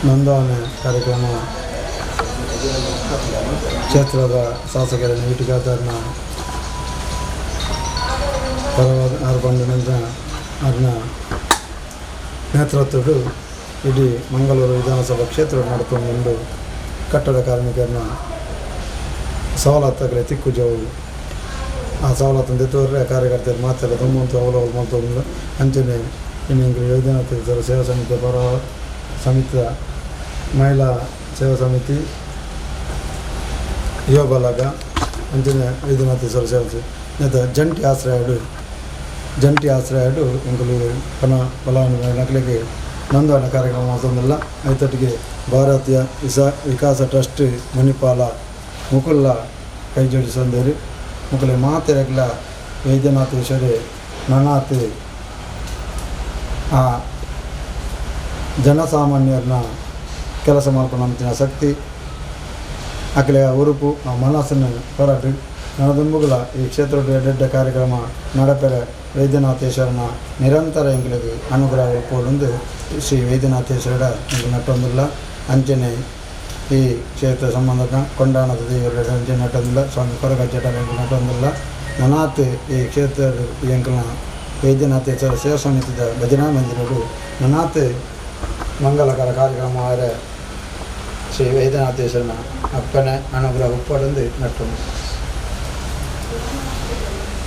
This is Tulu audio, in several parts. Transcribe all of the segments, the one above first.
ನೋಂದಾವಣೆ ಕಾರ್ಯಕ್ರಮ ಕ್ಷೇತ್ರದ ಶಾಸಕರ ವೀಟಿಕಾತಾರನ ಪರವಾದ ಆರು ಪಂಡಿನ ಅರ್ನ ನೇತೃತ್ವಡು ಇಡೀ ಮಂಗಳೂರು ವಿಧಾನಸಭಾ ಕ್ಷೇತ್ರ ನಡ್ಕೊಂಡು ಕಟ್ಟಡ ಕಾರ್ಮಿಕರನ್ನ ಸವಲತ್ತುಗಳ ತಿಕ್ಕು ಜವು ಆ ಸವಲತ್ತನ್ನು ದೆತ್ತುವರೆ ಕಾರ್ಯಕರ್ತರು ಮಾತೆಲ್ಲ ತುಂಬುವಂತ ಅವಲವಲು ಮಲ್ತೊಂದು. ಅಂಚನೆ ಇನ್ನು ಎಂಕುಲು ವೈದ್ಯನಾಥ ಸೇವಾ ಸಮಿತಿ ಪರ ಸಮಿತಿಯ ಮಹಿಳಾ ಸೇವಾ ಸಮಿತಿ, ಯುವ ಬಲಗ, ಅಂಚನೆ ವೈದ್ಯನಾಥೇಶ್ವರ ಸೇವಾ ಸಮಿತಿ ನೆತ್ತ ಜಂಟಿ ಆಶ್ರಯಡು ಎಂಕುಲು ಪನ ಬಲವನ್ನ ನೋಂದಣಿ ಕಾರ್ಯಕ್ರಮ ಮಲ್ತೊಂದುಲ್ಲ. ಐತೊಟ್ಟಿಗೆ ಭಾರತೀಯ ವಿಕಾಸ ಟ್ರಸ್ಟ್ ಮಣಿಪಾಲ ಮುಕುಲ್ಲ ಕೈ ಜೋಡಿಸಂದೇರಿ. ಮುಕುಲೆ ಮಾತೆರೆಗ್ಲ ವೈದ್ಯನಾಥೇಶ್ವರಿ ನನಾತ್ ಆ ಜನಸಾಮಾನ್ಯರನ್ನ ಕೆಲಸ ಮಾಡ್ಕೊಂಡು ಶಕ್ತಿ, ಅಕಲೆ ಉರುಪು, ಆ ಮನಸ್ಸನ್ನು ಹೊರಟು ನನದುಂಬುಗಳ ಈ ಕ್ಷೇತ್ರದ ಎಡ್ಡೆಡ್ಡ ಕಾರ್ಯಕ್ರಮ ನಡಪೆರೆ ವೈದ್ಯನಾಥೇಶ್ವರನ ನಿರಂತರ ಎಂಕ್ಲೆಗ್ ಅನುಗ್ರಹ ಉಪ್ಪೊಡುಂದು ಶ್ರೀ ವೈದ್ಯನಾಥೇಶ್ವರ ಎಂಕ್ ನಟ್ಟೊಂದುಲ್ಲ. ಅಂಚನೆ ಈ ಕ್ಷೇತ್ರ ಸಂಬಂಧದ ಕೊಂಡಾಣದ ದೇವರ ಅಂಚನೆ ನಟ್ಟೊಂದುಲ್ಲ. ಸ್ವಾಮಿ ಕೊರಗಜ್ಜಟ ಎಂಕ್ ನಟ್ಟೊಂದುಲ್ಲ. ನನಾತ್ ಈ ಕ್ಷೇತ್ರ ಎಂಕಲ್ನ ವೈದ್ಯನಾಥೇಶ್ವರ ಸೇವಾ ಸಮಿತಿದ ಭಜನಾ ಮಂದಿರಡು ನನಾತ್ ಮಂಗಳಕರ ಕಾರ್ಯಕ್ರಮ ಆರೆ ಶ್ರೀ ವೈದ್ಯನಾಥೇಶ್ವರನ ಅಪ್ಪನೆ ಅನುಗ್ರಹ ಉಪ್ಪೊಡುಂದು ನಟ್ಟೊಂದು.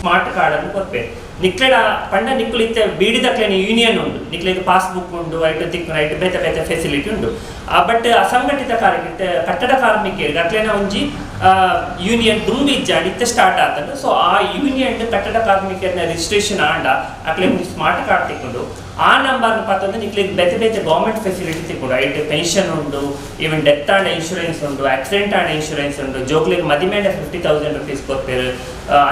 ಸ್ಮಾರ್ಟ್ ಕಾರ್ಡ್ ಅನ್ನು ಕೊರ್ಪೇರು. ನಿಕ್ಲೆಡ ಪಂಡ ನಿಕ್ಕುಲು ಇತ್ತೆ ಬೀಡಿದಕ್ಲೆನ ಯೂನಿಯನ್ ಉಂಡು, ನಿಕ್ಲೆಗ್ ಪಾಸ್ಬುಕ್ ಉಂಡು, ಐಟ್ ತಿಕ್ಕುನ ಐಟ್ ಬೇತೆ ಬೇತೆ ಫೆಸಿಲಿಟಿ ಉಂಡು. ಬಟ್ ಅಸಂಘಟಿತ ಕಾರ್ಮಿಕ, ಕಟ್ಟಡ ಕಾರ್ಮಿಕರಿಗೆ ಅಕ್ಲೆನ ಒಂಜಿ ಯೂನಿಯನ್ ದುಂಬು ಇಜ್ಜಾಂಡ್, ಇತ್ತೆ ಸ್ಟಾರ್ಟ್ ಆತಂಡು. ಸೊ ಆ ಯೂನಿಯನ್ ಕಟ್ಟಡ ಕಾರ್ಮಿಕರನ್ನ ರಿಜಿಸ್ಟ್ರೇಷನ್ ಆಂಡ ಅಕ್ಲೆಗ್ ಒಂಜಿ ಸ್ಮಾರ್ಟ್ ಕಾರ್ಡ್ ತಿಕ್ಕುಂಡು. ಆ ನಂಬರ್ ಪತ್ತೊಂದು ನಿಕ್ಲೆಗ್ ಬೇತೆ ಬೇತೆ ಗೌರ್ಮೆಂಟ್ ಫೆಸಿಲಿಟಿ ತಿಕ್ಕುಂಡು. ಐಟ್ ಪೆನ್ಷನ್ ಉಂಡು, ಈವನ್ ಡೆತ್ ಆಂಡ ಇನ್ಶೂರೆನ್ಸ್ ಉಂಡು, ಆಕ್ಸಿಡೆಂಟ್ ಆಂಡ ಇನ್ಶೂರೆನ್ಸ್ ಉಂಡು, ಜೋಕ್ಲೆಗ್ ಮದಿಮೇಂಡ ₹50,000 ಕೊರ್ಪೇರು,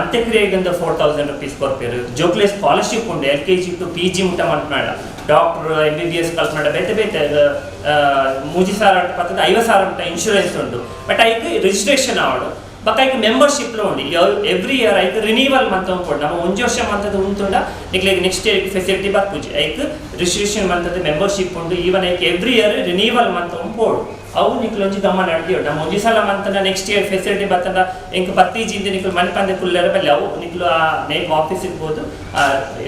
ಅಂತ್ಯಕ್ರಿಯೆಗಿಂದ ₹4,000 ಕೊರ್ಪೇರು, ಜೋಕ್ಲೆ ಸ್ಕಾಲರ್ಶಿಪ್ ಉಂಡು. ಎಲ್ಕೆಜಿ ಟು ಪಿಜಿ ಮುಟ್ಟ ಮಲ್ಪನಾಡ, ಡಾಕ್ಟರ್, ಎಂಬಿಬಿಎಸ್ ಕಲ್ಪನಾಡ ಬೇತೆ ಬೇತೆ 3000 ಪತ್ತದ 50,000 ಮುಟ್ಟ ಇನ್ಶೂರೆನ್ಸ್ ಉಂಡು. ಬಟ್ ಐಕ್ ರಿಜಿಸ್ಟ್ರೇಷನ್ ಆವಡು, ಬಟ್ ಐಕ್ ಮೆಂಬರ್ಶಿಪ್ ಉಂಡು. ಎವ್ರಿ ಇಯರ್ ಐಕ್ ರಿನೀವಲ್ ಮಂತ ಉಂಟು. ನಮ್ಮ ಒಂಜಿ ವರ್ಷ ಮಂತದ ಉಂಟುಂಡ ನಿಕ್ಲೆಗ್ ನೆಕ್ಸ್ಟ್ ಇಯರ್ ಫೆಸಿಲಿಟಿ ಬರ್ಪುಜಿ. ಐಕ್ ರಿಜಿಸ್ಟ್ರೇಷನ್ ಮಂತದ ಮೆಂಬರ್ಶಿಪ್ ಉಂಡು. ಈವನ್ ಐಕ್ ಎವ್ರಿ ಇಯರ್ ರಿನೀವಲ್ ಮಂತ ಪೋಡು. ಅವು ನಿಕ್ಲು ಒಂಜಿ ಗಮನ ನಡ್ದಿಯೋ. ನಮ್ಮ ಒಂಜಿ ಸಲ ಮಂತನ ನೆಕ್ಸ್ಟ್ ಇಯರ್ ಫೆಸಿಲಿಟಿ ಬತ್ತಂಡ ಎಂಕ್ ಪತ್ತಿ ಜಿಂದ ನಿಕ್ಲು ಮನ್ಪಂದೆ ಕುಲ್ಲೆರ ಬಲ್ಲಿ. ಅವು ನಿಕ್ಲು ಆ ನೇಕ್ ಆಫೀಸ್ ಇರ್ಬೋದು, ಆ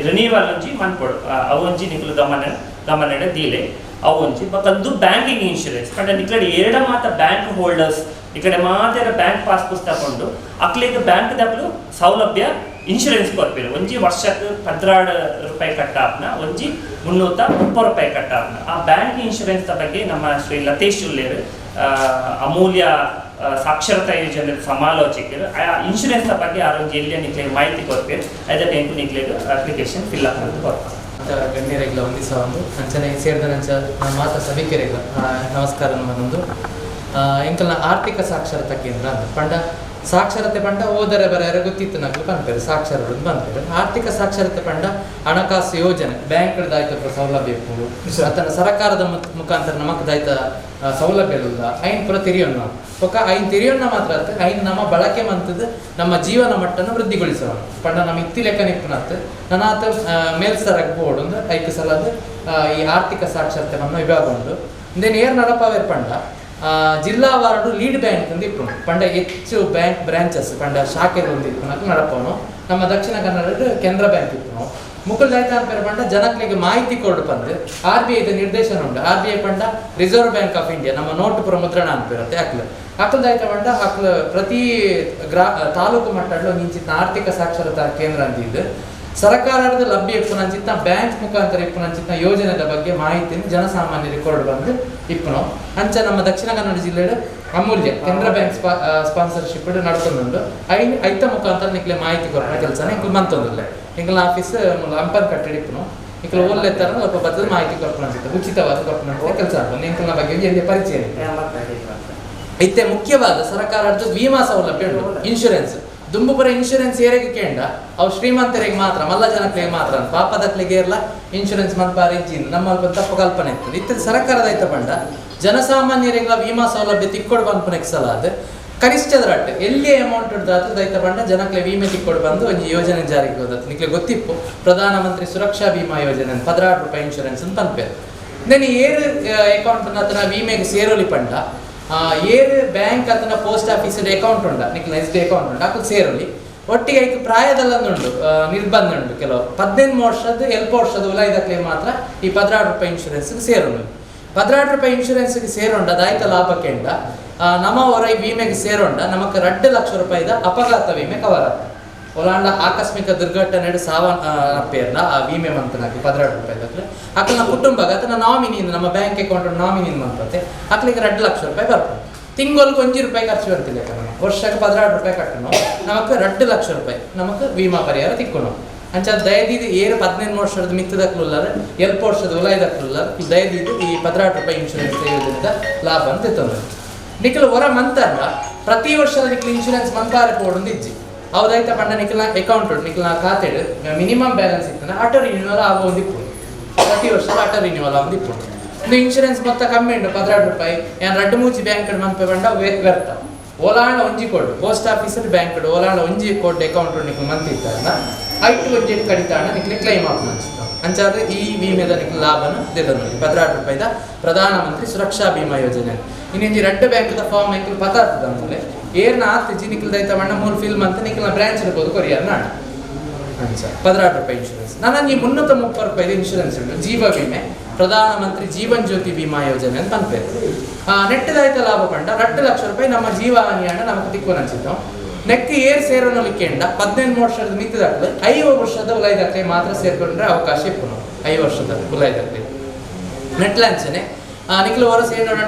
ರಿನೀವಲ್ ಒಂಜಿ ಮನ್ಪೊಡು. ಅವು ಒಂಜಿ ನಿಕ್ಲು ಗಮನ ಗಮನ ದೀಲೆ. ಅವು ಒಂಜಿ ಬೊಕ್ಕ ಬ್ಯಾಂಕಿಂಗ್ ಇನ್ಶೂರೆನ್ಸ್ ಪಂಡ ನಿಕ್ಲಡೆ ಎರಡ ಮಾತ ಬ್ಯಾಂಕ್ ಹೋಲ್ಡರ್ಸ್ ಈ ಕಡೆ ಮಾತೆರ ಬ್ಯಾಂಕ್ ಪಾಸ್ ಪುಸ್ತಕ ಉಂಡು. ಅಕ್ಲೆಗ್ ಬ್ಯಾಂಕ್ ದಕ್ಲು ಸೌಲಭ್ಯ ಇನ್ಶೂರೆನ್ಸ್ ಕೊರ್ಪೇರು. ಒಂಜಿ ವರ್ಷಕ್ಕೆ ₹12 ಕಟ್ಟಾಪ್ನ, ಒಂಜಿ ₹330 ಕಟ್ಟಾಪ್ನ. ಆ ಬ್ಯಾಂಕ್ ಇನ್ಶೂರೆನ್ಸ್ ಬಗ್ಗೆ ನಮ್ಮ ಶ್ರೀ ಲತೇಶ್ ಉಲ್ಲೇರು, ಅಮೂಲ್ಯ ಸಾಕ್ಷರತಾ ಯೋಜನೆ ಸಮಾಲೋಚಕರು, ಆ ಇನ್ಶೂರೆನ್ಸ್ ಬಗ್ಗೆ ಆರೊಂಜಿ ಎಲ್ಲಿಯ ನಿಕ್ಲೆಗ್ ಮಾಹಿತಿ ಕೊರ್ಪೇರು. ಅದಕ್ಕೆ ಎಂಕು ನಿಕ್ಲೆಗ್ ಅಪ್ಲಿಕೇಶನ್ ಫಿಲ್ ಅಪ್ ಅಂತ ಕೊರ್ಪ. ಅಂತ ಗಣ್ಯರೆಗ್ಲ ವಂದಿಸ ಒಂದು ಅಂಚನೆ ಸೇರಿದ ನಂಚ ನಮ್ಮ ಮಾತ ಸಭಿಕರೆಗ್ಲ ನಮಸ್ಕಾರ. ನಮ್ಮನೊಂದು ಎಂಕಲ್ನ ಆರ್ಥಿಕ ಸಾಕ್ಷರತಾ ಕೇಂದ್ರ ಅಂತ ಪಂಡ, ಸಾಕ್ಷರತೆ ಪಂಡ ಓದರೆ ಬರೆಯರೆ ಗೊತ್ತಿತ್ತು ನಕ್ಲು ಪನ್ಪೇರು, ಸಾಕ್ಷರರು ಪನ್ಪೇರು. ಆರ್ಥಿಕ ಸಾಕ್ಷರತೆ ಪಂಡ ಹಣಕಾಸು ಯೋಜನೆ, ಬ್ಯಾಂಕ್ ದಾಯ್ತ ಸೌಲಭ್ಯ ಇಪ್ಪುಂಡು, ಅತನ ಸರಕಾರದ ಮುಖಾಂತರ ನಮಕ್ ದಾಯ್ತ ಸೌಲಭ್ಯ ಇಲ್ಲ, ಐನ್ ಪೂರ ತಿರಿಯೊನ್ನ. ಬೊಕ್ಕ ಐನ್ ತಿರಿಯೊನ್ನ ಮಾತ್ರ ಅತ್, ಐನ್ ನಮ್ಮ ಬಳಕೆ ಮಂತದ ನಮ್ಮ ಜೀವನ ಮಟ್ಟನ ವೃದ್ಧಿಗೊಳಿಸೋಣ. ಪಂಡ ನಮ್ಮ ಇತ್ತಿ ಲೆಕ್ಕ ನಿಪ್ಪುನತ್ ನನಾತ ಮೇಲ್ಸರಕ್ ಬೋರ್ಡ್ ಒಂದು ಐಕ್ ಸಲಾದ ಈ ಆರ್ಥಿಕ ಸಾಕ್ಷರತೆ ನಮ್ಮ ವಿಭಾಗ ಉಂಡು. ಇಂದೇನು ಏರ್ ನಡಪಾವೇರ್ ಪಂಡ ಜಿಲ್ಲಾ ವಾರ್ಡ್ ಲೀಡ್ ಬ್ಯಾಂಕ್ ಅಂತ ಇಪ್ಪುಂಡು. ಪಂಡ ಹೆಚ್ಚು ಬ್ಯಾಂಕ್ ಬ್ರಾಂಚಸ್ ಪಂಡ ಶಾಖೆ ಒಂದು ಇಪ್ಪುನಕ್ ನಡಪವನು. ನಮ್ಮ ದಕ್ಷಿಣ ಕನ್ನಡದ ಕೆನರಾ ಬ್ಯಾಂಕ್ ಇಪ್ಪುನು. ಮುಕುಲ್ ದಾಯ್ತ ಅನ್ಪೇರು ಪಂಡ ಜನಕ್ಲೆಗ್ ಮಾಹಿತಿ ಕೊಡು ಪಂದ್ ಆರ್ಬಿಐದ ನಿರ್ದೇಶನ ಉಂಡು. ಆರ್ಬಿಐ ಪಂಡ ರಿಸರ್ವ್ ಬ್ಯಾಂಕ್ ಆಫ್ ಇಂಡಿಯಾ. ನಮ್ಮ ನೋಟ್ ಪುರ ಮುದ್ರಣ ಅನ್ಪಿರತ್ತೆ. ಅಕ್ಲು ಅಕ್ಲು ದಾಯ್ತ ಪಂಡ ಅಕ್ಲು ಪ್ರತಿ ತಾಲೂಕು ಮಟ್ಟಡ್ ಒಂಜಿಂಚಿತ್ನ ಆರ್ಥಿಕ ಸಾಕ್ಷರತಾ ಕೇಂದ್ರ ಅಂತಿದ್ದು ಸರಕಾರದ ಲಭ್ಯ ಇಪ್ಪುನಂಚಿತ್ನ ಬ್ಯಾಂಕ್ ಮುಖಾಂತರ ಇಪ್ಪುನಂಚಿತ್ನ ಯೋಜನೆದ ಬಗ್ಗೆ ಮಾಹಿತಿಯನ್ನು ಜನಸಾಮಾನ್ಯರಿಗೆ ಕೊರಡು ಬಂದು ಇಪ್ಪುನು. ಅಂಚ ನಮ್ಮ ದಕ್ಷಿಣ ಕನ್ನಡ ಜಿಲ್ಲೆಡ್ ಅಮೂಲ್ಯ ಕೆನರಾ ಬ್ಯಾಂಕ್ ಸ್ಪಾನ್ಸರ್ಶಿಪ್ ನಡ್ತೊಂದುಂಡು. ಐತ ಮುಖಾಂತರ ನಿಕ್ಲೆ ಮಾಹಿತಿ ಕೊರನ ಕೆಲಸನ ಇಂಕ್ಲು ಮಂತೊಂದುಲ್ಲೆ. ಎಂಕಲ್ನ ಆಫೀಸ್ ಅಂಪನ್ ಕಟ್ಟಡ ಇಪ್ಪುನು. ಇಂಕ್ಲು ಓಲ್ಲೆ ತರ ಒಬ್ಬ ಬತ್ತದ ಮಾಹಿತಿ ಕೊರ್ಪುನ ಉಚಿತವಾದ ಕೊರ್ಪುನ ಕೆಲಸ ಆಪುಂಡು. ಎಂಕಲ್ನ ಬಗ್ಗೆ ಒಂಜಿ ಎಲ್ಯ ಪರಿಚಯ ಇತ್ತೆ. ಮುಖ್ಯವಾದ ಸರಕಾರದ ವಿಮಾ ಸೌಲಭ್ಯ ಉಂಟು, ಇನ್ಶೂರೆನ್ಸ್. ದುಂಬು ಪುರ ಇನ್ಶೂರೆನ್ಸ್ ಏರೆಗ್ ಕೇಂಡ ಅವು ಶ್ರೀಮಂತರಿಗೆ ಮಾತ್ರ, ಮಲ್ಲ ಜನಕ್ಲೆಗ್ ಮಾತ್ರ ಅಂತ. ಪಾಪದಕ್ಲೆಗೆ ಇರ್ಲ ಇನ್ಶೂರೆನ್ಸ್ ಮನ್ಪಾರ ಇಜ್ಜಿ, ನಮ್ಮ ಅಲ್ಪ ತಪ್ಪು ಕಲ್ಪನೆ ಇತ್ತು. ಇತ್ತೆ ಸರಕಾರದ ಐತ ಪಂಡ ಜನಸಾಮಾನ್ಯರಿಗೆಲ್ಲ ವಿಮಾ ಸೌಲಭ್ಯ ತಿಕ್ಕೊಡು ಪನ್ಪುನೆಕ್ ಸಲಾದ್ ಕನಿಷ್ಠದ ರಟ್ಟು ಎಲ್ಲಿ ಅಮೌಂಟ್ ದಾತು ದೈತ ಪಂಡ ಜನಕ್ಲೆ ವಿಮೆ ತಿಕ್ಕೊಡು ಬಂದು ಒಂಜಿ ಯೋಜನೆ ಜಾರಿಗೆ ಹೋದತ್ತು. ನಿಕ್ಲೆ ಗೊತ್ತಿಪ್ಪು, ಪ್ರಧಾನಮಂತ್ರಿ ಸುರಕ್ಷಾ ಬಿಮಾ ಯೋಜನೆ ಅಂತ ₹12 ಇನ್ಶೂರೆನ್ಸ್ ಅಂತ ಪನ್ಪೇರು. ಇಂದೆನ್ ಏರ್ ಅಕೌಂಟ್ ಅತನ ವಿಮೆಗೆ ಸೇರೋಲಿ ಪಂಡ ಏರ್ ಬ್ಯಾಂಕ್ ಅತನ ಪೋಸ್ಟ್ ಆಫೀಸ್ ಅಕೌಂಟ್ ಉಂಡ ನಿಕ್ಲ ಎಸ್ ಡಿ ಅಕೌಂಟ್ ಉಂಡ ಅಕುಲು ಸೇರೋಲಿ. ಒಟ್ಟಿಗೆ ಐಕ್ ಪ್ರಾಯದಲ್ಲೊಂದುಂಡು ನಿರ್ಬಂಧ ಉಂಡು. ಕೆಲವು 18 ವರ್ಷದ 7 ವರ್ಷದ ಉಲಾಯ್ದಕ್ಲೆ ಮಾತ್ರ ಈ 12 ರೂಪಾಯಿ ಇನ್ಶೂರೆನ್ಸ್ ಸೇರೋನು. 12 ರೂಪಾಯಿ ಇನ್ಶೂರೆನ್ಸ್ಗೆ ಸೇರೋಂಡ ದಾಯ್ತ ಲಾಭಕ್ಕೆಂಡ ನಮ್ಮ ಹೊರ ವಿಮೆಗೆ ಸೇರೋಂಡ ನಮಕ್ 2 ಲಕ್ಷ ರೂಪಾಯಿದ ಅಪಘಾತ ವಿಮೆ ಕವರ್ ಆಗ್ತದೆ. ಒಲಾಂಡ ಆಕಸ್ಮಿಕ ದುರ್ಘಟನೆ ಸಾವನ್ನಪ್ಪೇರ್ನ ಆ ವಿಮೆ ಮಂತನಾಕಿ 12 ರೂಪಾಯಿ ಅಕಲ್ನ ಕುಟುಂಬ ಅತನ ನಾಮಿನಿ ನಮ್ಮ ಬ್ಯಾಂಕ್ ಅಕೌಂಟ್ ನಾಮಿನಿ ಮಂತಂತೆ ಅಕ್ಲಿಗೆ 2 ಲಕ್ಷ ರೂಪಾಯಿ ಬರ್ಪುಂಡು. ತಿಂಗಳಿಗೆ 1 ರೂಪಾಯಿ ಖರ್ಚು ಬರ್ತಿಲ್ಲ, ವರ್ಷಕ್ಕೆ 16 ರೂಪಾಯಿ ಕಟ್ಟணும், ನಮಕ್ 2 ಲಕ್ಷ ರೂಪಾಯಿ ನಮಕ್ ವಿಮಾ ಪರಿಹಾರ ತಿಕ್ಕೊನು. ಅಂಚ ದಯದೀದು ಏರು 18 ವರ್ಷದ ಮಿತ್ತದಕ್ಲುಲ್ಲಾರ 7 ವರ್ಷದ ಉಲಾಯ್ದಕ್ಲುಲ್ಲಾರ ದಯದೀದು ಈ 16 ರೂಪಾಯಿ ಇನ್ಶೂರೆನ್ಸ್ ಯೋಜನೆದ ಲಾಭ ಅಂತ ತೊಂದರೆ. ನಿಖಲ್ ಹೊರ ಮಂತಲ್ಲ ಪ್ರತಿ ವರ್ಷದ ನಿಖಲ್ ಇನ್ಶೂರೆನ್ಸ್ ಮಂತಾರೆ ಪೋಡೊಂದು ಇಜ್ಜಿ ಅವದೈತ ಪಂಡ ನಿಖಲ್ನ ಅಕೌಂಟ್ ನಿಖಲ್ನ ಖಾತೆಡು ಮಿನಿಮಮ್ ಬ್ಯಾಲೆನ್ಸ್ ಇತ್ತನ ಆಟೋ ರಿನ್ಯೂವಲ್ ಆಗ ಒಂದಿಪ್ಪು, ಪ್ರತಿ ವರ್ಷ ಆಟೋ ರಿನ್ಯೂವಲ್ ಆಗೊಂದಿಪ್ಪು. ಇಂದು ಇನ್ಶೂರೆನ್ಸ್ ಮೊತ್ತ ಕಮ್ಮಿ ಉಂಟು 16 ರೂಪಾಯಿ ಏನ್ ರಡ್ಡು ಮೂಜಿ ಬ್ಯಾಂಕ್ ಮನ್ಪೆ ಪಂಡ ವ್ಯರ್ಥ. ಓಲಾಂಡ ಒಂಜಿ code post office bank ಓಲಾಂಡ ಒಂಜಿ ಕೋಡ್ ಅಕೌಂಟ್ ನಿಖಲ್ ಮಂತಿತ್ತಾರ ಐಟು ಒಂಜಿ ಕಡಿತಾಣ ನಿಖಲಿ ಕ್ಲೈಮ್ ಆಪುನ ಅನ್ಸುತ್ತ. ಅಂಚಾದ್ರೆ ಈ ವಿಮೆದ ನಿಖಲ್ ಲಾಭನ ದೆದೊಂದು 16 ರೂಪಾಯಿದ ಪ್ರಧಾನಮಂತ್ರಿ ಸುರಕ್ಷಾ ಬಿಮಾ ಯೋಜನೆ. ಇನ್ನೊಂಜಿ ರಡ್ಡು ಬ್ಯಾಂಕ್ದ ಫಾರ್ಮ್ ಎಂಕಲ್ ಪತಾರ್ತದ ಅಂದಲೆ ಏರ್ನ ಆತಿಜಿ ನಿಖಲ್ ದೈತ ಬಣ್ಣ ಮೂರು ಫಿಲ್ಮ್ ಅಂತ ನಿಖಲ್ನ ಬ್ರಾಂಚ್ ಇರ್ಬೋದು ಕೊರಿಯರ್ ನಾಡ ಅಂಚ 16 ರೂಪಾಯಿ ಇನ್ಶೂರೆನ್ಸ್. ನಾನು ಈ 330 ರೂಪಾಯಿದ ಇನ್ಶೂರೆನ್ಸ್ ಉಂಟು ಜೀವ ವಿಮೆ ಪ್ರಧಾನಮಂತ್ರಿ ಜೀವನ್ ಜ್ಯೋತಿ ಬಿಮಾ ಯೋಜನೆ ಅಂತ ಅನ್ಪೇರು. ನೆಟ್ಟದಾಯ್ತ ಲಾಭ ಪಂಡ 2 ಲಕ್ಷ ರೂಪಾಯಿ ನಮ್ಮ ಜೀವಹಾನಿಯನ್ನ ನಮಕ್ ತಿಕ್ಕೊನ ಅಂಚಿತ್ತು. ನೆಕ್ ಏರ್ ಸೇರೋನಲಿಕ್ಕೆಂಡ 18 ವರ್ಷದ ಮಿತ್ತದಾಗ್ತದೆ 5 ವರ್ಷದ ಉಲಾಯ್ದಕ್ಕೆ ಮಾತ್ರ ಸೇರ್ಕೊಂಡ್ರೆ ಅವಕಾಶ ಇಪ್ಪುನು 5 ವರ್ಷದ ಉಲಾಯ್ದಕ್ಕೆ ನೆಟ್ಲಾಂಚನೆ ನಿಖಲ್ ಹೊರ ಸೇರೋಣ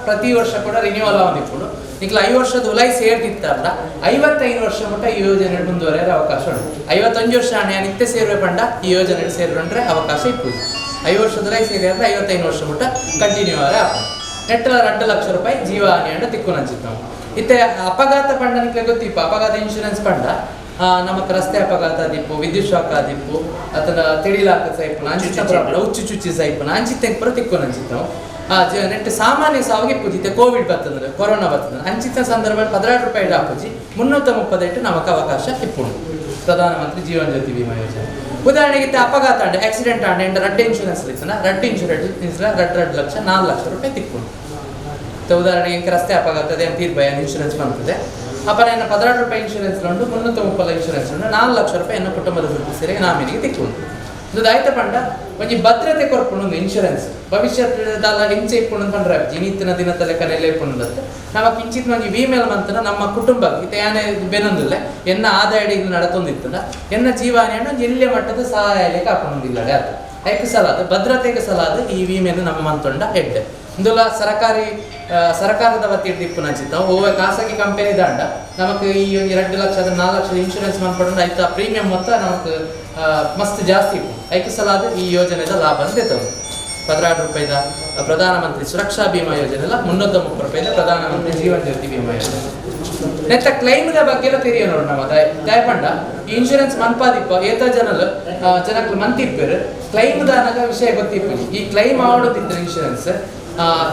ಪ್ರತಿ ವರ್ಷ ಕೂಡ ರಿನ್ಯೂವಲ್ ಆಗೊಂದಿಪ್ಪುಡು. ನಿಖಲ್ 5 ವರ್ಷದ ಉಲಾಯ್ ಸೇರ್ತಿತ್ತಾರಲ್ಲ 55 ವರ್ಷ ಮಟ್ಟ ಈ ಯೋಜನೆ ಮುಂದುವರೆಯೋ ಅವಕಾಶ ಉಂಟು. 51 ವರ್ಷ ಹಣ ನಿತ್ಯ ಸೇರುವೆ ಪಂಡ ಈ ಯೋಜನೆ ಸೇರ್ಕೊಂಡ್ರೆ ಅವಕಾಶ ಇಪ್ಪುದು. 5 ವರ್ಷದ ಉಲಾಯ್ ಸೇರಿ ಅಂದ್ರೆ 55 ವರ್ಷ ಮಟ್ಟ ಕಂಟಿನ್ಯೂ ಆದ್ರೆ ನೆಟ್ಟಲ 2 ಲಕ್ಷ ರೂಪಾಯಿ ಜೀವಹಾನಿ ಅಂಡ ತಿಕ್ಕು ನಾವು. ಇತ್ತೆ ಅಪಘಾತ ಪಂಡ ನಿಕ್ಲೆ ಗೊತ್ತಿಪ್ಪ ಅಪಘಾತ ಇನ್ಶೂರೆನ್ಸ್ ಪಂಡ ನಮಕ್ ರಸ್ತೆ ಅಪಘಾತ ಆದಿಪ್ಪು, ವಿದ್ಯುತ್ ಶಾಕ್ ಆದಿಪ್ಪು, ಅಥವಾ ತಿಳಿಲಾಕ ಸೈಪುನ ಅಂಚಿತ್ತ ಉಚ್ಚು ಚುಚ್ಚಿ ಸೈಪುನ ಅಂಚಿತ್ತೆ ಪುರ ತಿಕ್ಕು ನಂಚಿತ್ತು. ನೆಟ್ ಸಾಮಾನ್ಯ ಸಾವಿಗೆ ಇಪ್ಪುಜಿತ್ತೆ ಕೋವಿಡ್ ಬರ್ತಂದ್ರೆ ಕೊರೋನಾ ಬರ್ತಂದ್ರೆ ಅಂಚಿತ ಸಂದರ್ಭದಲ್ಲಿ 16 ರೂಪಾಯಿ ಹಾಕುಜಿ 338 ನಮಕ್ ಅವಕಾಶ ಇಪ್ಪುಂಡು ಪ್ರಧಾನಮಂತ್ರಿ ಜೀವನ್ ಜ್ಯೋತಿ ಬಿಮಾ ಯೋಜನೆ. ಉದಾಹರಣೆಗೆ ಅಪಘಾತ ಅಂಡೆ ಆಕ್ಸಿಡೆಂಟ್ ಆಂಡೆ ಎಂಡ ರಡ್ಡು ಇನ್ಶೂರೆನ್ಸ್ ಇತ್ತನ ರಡ್ಡು ಇನ್ಶೂರೆನ್ಸ್ 2 ಲಕ್ಷ 4 ಲಕ್ಷ ರೂಪಾಯಿ ತಿಕ್ಕೊಂಡು. ಉದಾಹರಣೆಗೆ ಇಂಕ ರಸ್ತೆ ಅಪಘಾತ ಅದೇ ತೀರ್ಪು ಇನ್ಶೂರೆನ್ಸ್ ಬಂತದೆ ಅಪ್ಪ ನಾನು 16 ರೂಪಾಯಿ ಇನ್ಶೂರೆನ್ಸ್ ಉಂಟು 330 ಇನ್ಶೂರೆನ್ಸ್ ಉಂಟು 4 ಲಕ್ಷ ರೂಪಾಯಿ ಎನ್ನ ಕುಟುಂಬದ ಸದಸ್ಯರಿಗೆ ನಾಮಿನಿಗೆ ತಿಕ್ಕೊಂಡು. ಇದು ಆಯ್ತ ಪಂಡ ಒಂಜಿ ಭದ್ರತೆ ಕೊರ್ಪುಂಡು ಒಂದು ಇನ್ಶೂರೆನ್ಸ್ ಭವಿಷ್ಯದ ಹಿಂಚೆ ಇಪ್ಪುಂಡು ಪಂಡ್ರೆ ಜಿನಿತ್ತಿನ ದಿನ ತಲೆ ಕನೆಲೆ ಇಪ್ಪುಂಡು ನಮಕ್ ಇಂಚಿತ್ ಒಂಜಿ ವಿಮೆಲ್ ಮಂತನ ನಮ್ಮ ಕುಟುಂಬ ಇತ್ತೆ ಯಾನೆ ಬೆನೊಂದಿಲ್ಲ ಎನ್ನ ಆದಾಯ ಇಲ್ಲಿ ನಡತೊಂದಿತ್ತದ ಎನ್ನ ಜೀವನ ಎಲ್ಲಿಯ ಮಟ್ಟದ ಸಹಾಯ ಲೆಕ್ಕ ಹಾಕೊಂಡಿಲ್ಲ ಅದು ಐಕ್ ಸಲಾದ ಭದ್ರತೆಗೆ ಸಲಾದ ಈ ವಿಮೆಯನ್ನು ನಮ್ಮ ಮಂತೊಂಡ ಹೆಡ್. ಇಂದುಲ ಸರ್ಕಾರದ ವತಿ ಇಪ್ಪುನಂಚಿತ್ತ ಓವೆ ಖಾಸಗಿ ಕಂಪನಿ ದಾಂಡ ನಮಕ್ ಈ 2 ಲಕ್ಷ 4 ಲಕ್ಷ ಇನ್ಶೂರೆನ್ಸ್ ಮಾಡ್ಕೊಂಡು ಆಯ್ತಾ ಪ್ರೀಮಿಯಂ ಮೊತ್ತ ನಮಕ್ ಮಸ್ತ್ ಜಾಸ್ತಿ ಇಪ್ಪು. ಐಕ್ ಸಲಾದ ಈ ಯೋಜನೆದ ಲಾಭ ಅಂತ 16 ರೂಪಾಯಿದ ಪ್ರಧಾನಮಂತ್ರಿ ಸುರಕ್ಷಾ ಬಿಮಾ ಯೋಜನೆ ಅಲ್ಲ 330 ರೂಪಾಯಿದ ಪ್ರಧಾನಮಂತ್ರಿ ಜೀವನ್ ಜ್ಯೋತಿ ಬಿಮಾ ಯೋಜನೆ. ನೆತ್ತ ಕ್ಲೈಮ್ದ ಬಗ್ಗೆ ಎಲ್ಲ ತೆರಿಯ ನೋಡು ನಮ್ಮ ದಯಪಂಡ ಈ ಇನ್ಶೂರೆನ್ಸ್ ಮನ್ಪಾದಿಪ್ಪ ಏತ ಜನಲ್ ಜನಕ್ಲು ಮಂತಿಪ್ಪೇರು ಕ್ಲೈಮ್ ದಾನಗ ವಿಷಯ ಗೊತ್ತಿಪ್ಪು. ಈ ಕ್ಲೈಮ್ ಆಡೋದಿತ್ತು ಇನ್ಶೂರೆನ್ಸ್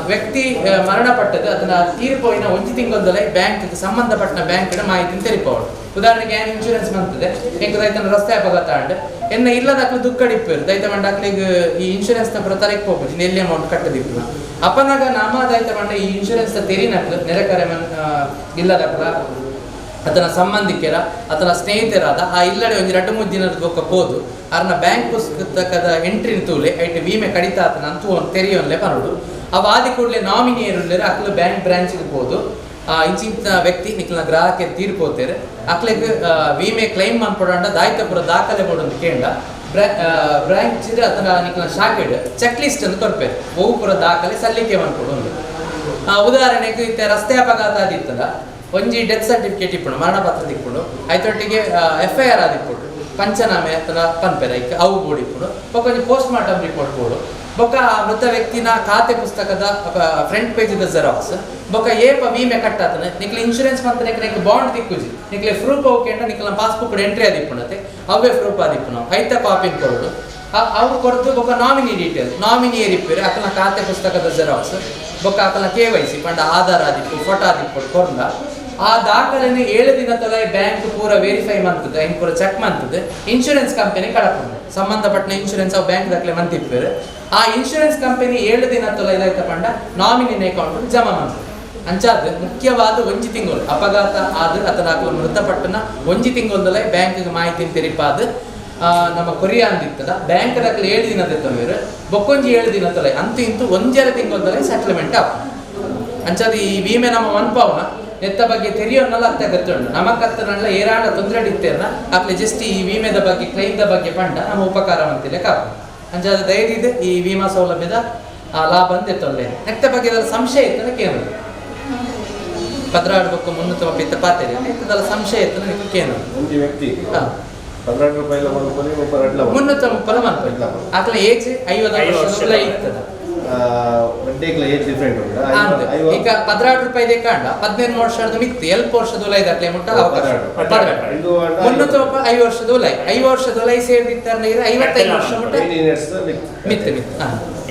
ವ್ಯಕ್ತಿ ಮರಣಪಟ್ಟದ್ದು ಅದನ್ನ ತೀರ್ಪೋಯಿನ ಒಂಜಿ ತಿಂಗಳದಲ್ಲೇ ಬ್ಯಾಂಕ್ ಸಂಬಂಧಪಟ್ಟ ಬ್ಯಾಂಕ್ ಮಾಹಿತಿ ತೆರಿಪೋಡು. ಉದಾಹರಣೆಗೆ ಏನು ಇನ್ಶೂರೆನ್ಸ್ ಬಂತದೆ ಎಂಕ್ ದೈತನ ರಸ್ತೆ ಅಪಘಾತ ಆಂಡ್ ಎನ್ನ ಇಲ್ಲದಾಕ್ಲು ದುಃಖಡಿಪ್ಪೇರು ದೈತ ಮಂಡ ಅಕ್ಲಿಗ್ ಈ ಇನ್ಶೂರೆನ್ಸ್ ನ ಪುರ ತರೆಕ್ ಹೋಗ್ಬೋದು ಎಲ್ಲಿ ಅಮೌಂಟ್ ಕಟ್ಟದಿಪ್ಪು ಅಪನಾಗ ನಮ್ಮ ದೈತ ಮಂಡ ಈ ಇನ್ಶೂರೆನ್ಸ್ ತೆರಿನಕ್ಲು ನೆರೆಕರೆ ಇಲ್ಲದಕ್ಲ ಆತನ ಸಂಬಂಧಿಕರ ಆತನ ಸ್ನೇಹಿತರಾದ ಆ ಇಲ್ಲಡೆ ಒಂಜಿ 2-3 ದಿನದ ಬೊಕ್ಕ ಪೋದು ಅರ್ನ ಬ್ಯಾಂಕ್ ಪುಸ್ತಕದ ಎಂಟ್ರಿ ತೂಲೆ ಐಟ್ ವಿಮೆ ಕಡಿತ ಆತನ ಅಂತೂ ಒಂದು ತೆರಿಯೋನ್ಲೆ ಪನೋಡು ಅವ ಆದಿ ಕೂಡಲೇ ನಾಮಿನಿ ಏರುಲ್ಲೇರು ಅಕ್ಲು ಬ್ಯಾಂಕ್ ಬ್ರಾಂಚ್ಗೆ ಪೋದು ಇಂಚಿಂತ ವ್ಯಕ್ತಿ ನಿಕ್ಲ ಗ್ರಾಹಕ ತೀರ್ಪೋತೇರು ಅಕ್ಲೆಗ್ ವಿಮೆ ಕ್ಲೈಮ್ ಮನ್ಪೊಡಂಡ ದಾಯ್ತ ಪುರ ದಾಖಲೆ ಬೋಡೊಂದು ಕೇಂಡ ಬ್ರಾಂಚ್ ಆತನ ನಿಕ್ಲ ಶಾಖೆಡ್ ಚೆಕ್ ಲಿಸ್ಟ್ ಅಂತ ಕೊರ್ಪೇರು ಒವು ಪುರ ದಾಖಲೆ ಸಲ್ಲಿಕೆ ಮನ್ಪೊಡು. ಉದಾಹರಣೆಗೆ ಇತ್ತೆ ರಸ್ತೆ ಅಪಘಾತ ಆದಿತ್ತದ ಒಂಜಿ ಡೆತ್ ಸರ್ಟಿಫಿಕೇಟ್ ಇಪ್ಪುಂಡು ಮರಣ ಪತ್ರ ತಿಕ್ಕೊಂಡು ಐತೊಟ್ಟಿಗೆ FIR ಆದಿಪ್ಪುಂಡು ಪಂಚನಾಮೆ ಆತನ ಪನ್ಪೆರೆ ಐಕ್ ಅವು ಬೋರ್ಡ್ ಇಪ್ಪುಂಡು ಬೊಕ್ಕ ಒಂಜಿ ಪೋಸ್ಟ್ ಮಾರ್ಟಮ್ ರಿಪೋರ್ಟ್ ಬೋರ್ಡು ಬೊಕ್ಕ ಮೃತ ವ್ಯಕ್ತಿನ ಖಾತೆ ಪುಸ್ತಕದ ಫ್ರಂಟ್ ಪೇಜ್ದ ಜೆರಾಕ್ಸ್ ಬೊಕ್ಕ ಏಪ ವಿಮೆ ಕಟ್ಟಾತನ ನಿಕ್ಲೆ ಇನ್ಶೂರೆನ್ಸ್ ಮಂತ ನಿಕ್ಲೆ ಬಾಂಡ್ ತಿಕ್ಕುಜಿ ನಿಕ್ಲೆ ಪ್ರೂಫ್ ಅವು ನಿಕ್ಲ ಪಾಸ್ಬುಕ್ ಎಂಟ್ರಿ ಆದಿಪ್ಪುಂಡತೆ ಅವೇ ಪ್ರೂಫ್ ಆದಿಪ್ಪುನು ಐತ ಕಾಪಿನ ಕೊರಡು ಅವು ಕೊರತು ಬೊಕ್ಕ ನಾಮಿನಿ ಡೀಟೇಲ್ ನಾಮಿನಿ ಏರಿಪ್ಪೇರು ಅಕಲ್ನ ಖಾತೆ ಪುಸ್ತಕದ ಜೆರಾಕ್ಸ್ ಬೊಕ್ಕ ಅಕಲ್ನ KYC ಪಂಡ ಆಧಾರ್ ಆದಿಪ್ಪು ಫೋಟೋ ಆದಿಪ್ಪು ಕೊರ್ಲ ಆ ದಾಖಲೆನ 7 ದಿನ ತೊಲೆ ಬ್ಯಾಂಕ್ ಪೂರ ವೆರಿಫೈ ಮಂತದೆ, ಐನ್ ಪೂರ ಚೆಕ್ ಮಂತದೆ, ಇನ್ಶೂರೆನ್ಸ್ ಕಂಪನಿ ಕಡಪುಂಡು. ಸಂಬಂಧಪಟ್ಟ ಇನ್ಶೂರೆನ್ಸ್ ಅವು ಬ್ಯಾಂಕ್ ದಾಖಲೆ ಮಂತಿಪ್ಪೇರು. ಆ ಇನ್ಶೂರೆನ್ಸ್ ಕಂಪನಿ 7 ದಿನ ತೊಲೆ ಇದಾಯ್ತ ಪಂಡ ನಾಮಿನಿನ ಅಕೌಂಟ್ ಜಮಾ ಮಂತದೆ. ಅಂಚಾದ ಮುಖ್ಯವಾದ ಒಂಜಿ ತಿಂಗಳು ಅಪಘಾತ ಆದ ಅಥವಾ ಅಕ್ಲು ಮೃತಪಟ್ಟನ ಒಂಜಿ ತಿಂಗಳದಲ್ಲೇ ಬ್ಯಾಂಕ್ಗೆ ಮಾಹಿತಿ ತೆರಿಪಾದ ನಮ್ಮ ಕೊರಿಯಾ ಅಂದಿತ್ತದ ಬ್ಯಾಂಕ್ ದಾಖಲೆ 7 ದಿನ ತೆತ್ತೊಂದಿರು ಬೊಕ್ಕೊಂಜಿ 7 ದಿನ ತೊಲೆ ಅಂತೂ ಇಂತೂ ಒಂಜರ ತಿಂಗಳದಲ್ಲೇ ಸೆಟ್ಲ್ಮೆಂಟ್ ಆಪ. ಅಂಚಾದ ಈ ವಿಮೆ ನಮ್ಮ ಮನ್ಪಾವನ ನೆತ್ತ ಬಗ್ಗೆ ತೆರಿಯೋನ್ನಲ್ಲ ಅತ್ತ ಗೊತ್ತುಂಡು ನಮಕತ್ತನಲ್ಲ ಏರಾಣ ತೊಂದರೆ ಇತ್ತೇನ ಅಕ್ಲೆ ಜಸ್ಟ್ ಈ ವಿಮೆದ ಬಗ್ಗೆ ಕ್ಲೈಮ್ದ ಬಗ್ಗೆ ಪಂಡ ನಮ್ಮ ಉಪಕಾರ ಅಂತಿಲ್ಲ ಕಾಪ. ಅಂಚಾದ ದಯದಿದ್ದು ಈ ವಿಮಾ ಸೌಲಭ್ಯದ ಲಾಭ ಅಂತ ಎತ್ತೊಲ್ಲೆ. ನೆತ್ತ ಬಗ್ಗೆ ಅದರ ಸಂಶಯ ಇತ್ತನ ಕೇನು ಪದ್ರಾಡ್ ಬೊಕ್ಕ 330 ಪಾತೆರೆ ಇತ್ತದಲ್ಲ ಸಂಶಯ ಇತ್ತನ ನಿಕ್ಕು ಕೇನು ಒಂಜಿ ವ್ಯಕ್ತಿ 12 ರೂಪಾಯಿ 330 ಮನ್ಪೊಲಿ ಅಕ್ಲೆ ಏಜ್ 50 ವರ್ಷ ಇತ್ತದ ಏಜ್ ಡಿಫರೆಂಟ್ ಉಂಟು. ಈಗ 12 ರೂಪಾಯಿ ಕಾಂಡ 15 ವರ್ಷದ ಮಿತ್ತು ಎಲ್ಪ ವರ್ಷದ ಉಲೈ ದಾಖಲೆ ಮುಟ್ಟ ಅವಕಾಶ 330 ವರ್ಷದ ಉಲೈ 5 ವರ್ಷದ ಉಲೈ ಸೇರಿದಿತ್ತಾರೆ 55 ವರ್ಷ ಮುಟ್ಟ ಮಿತ್ತು ಮಿತ್ತು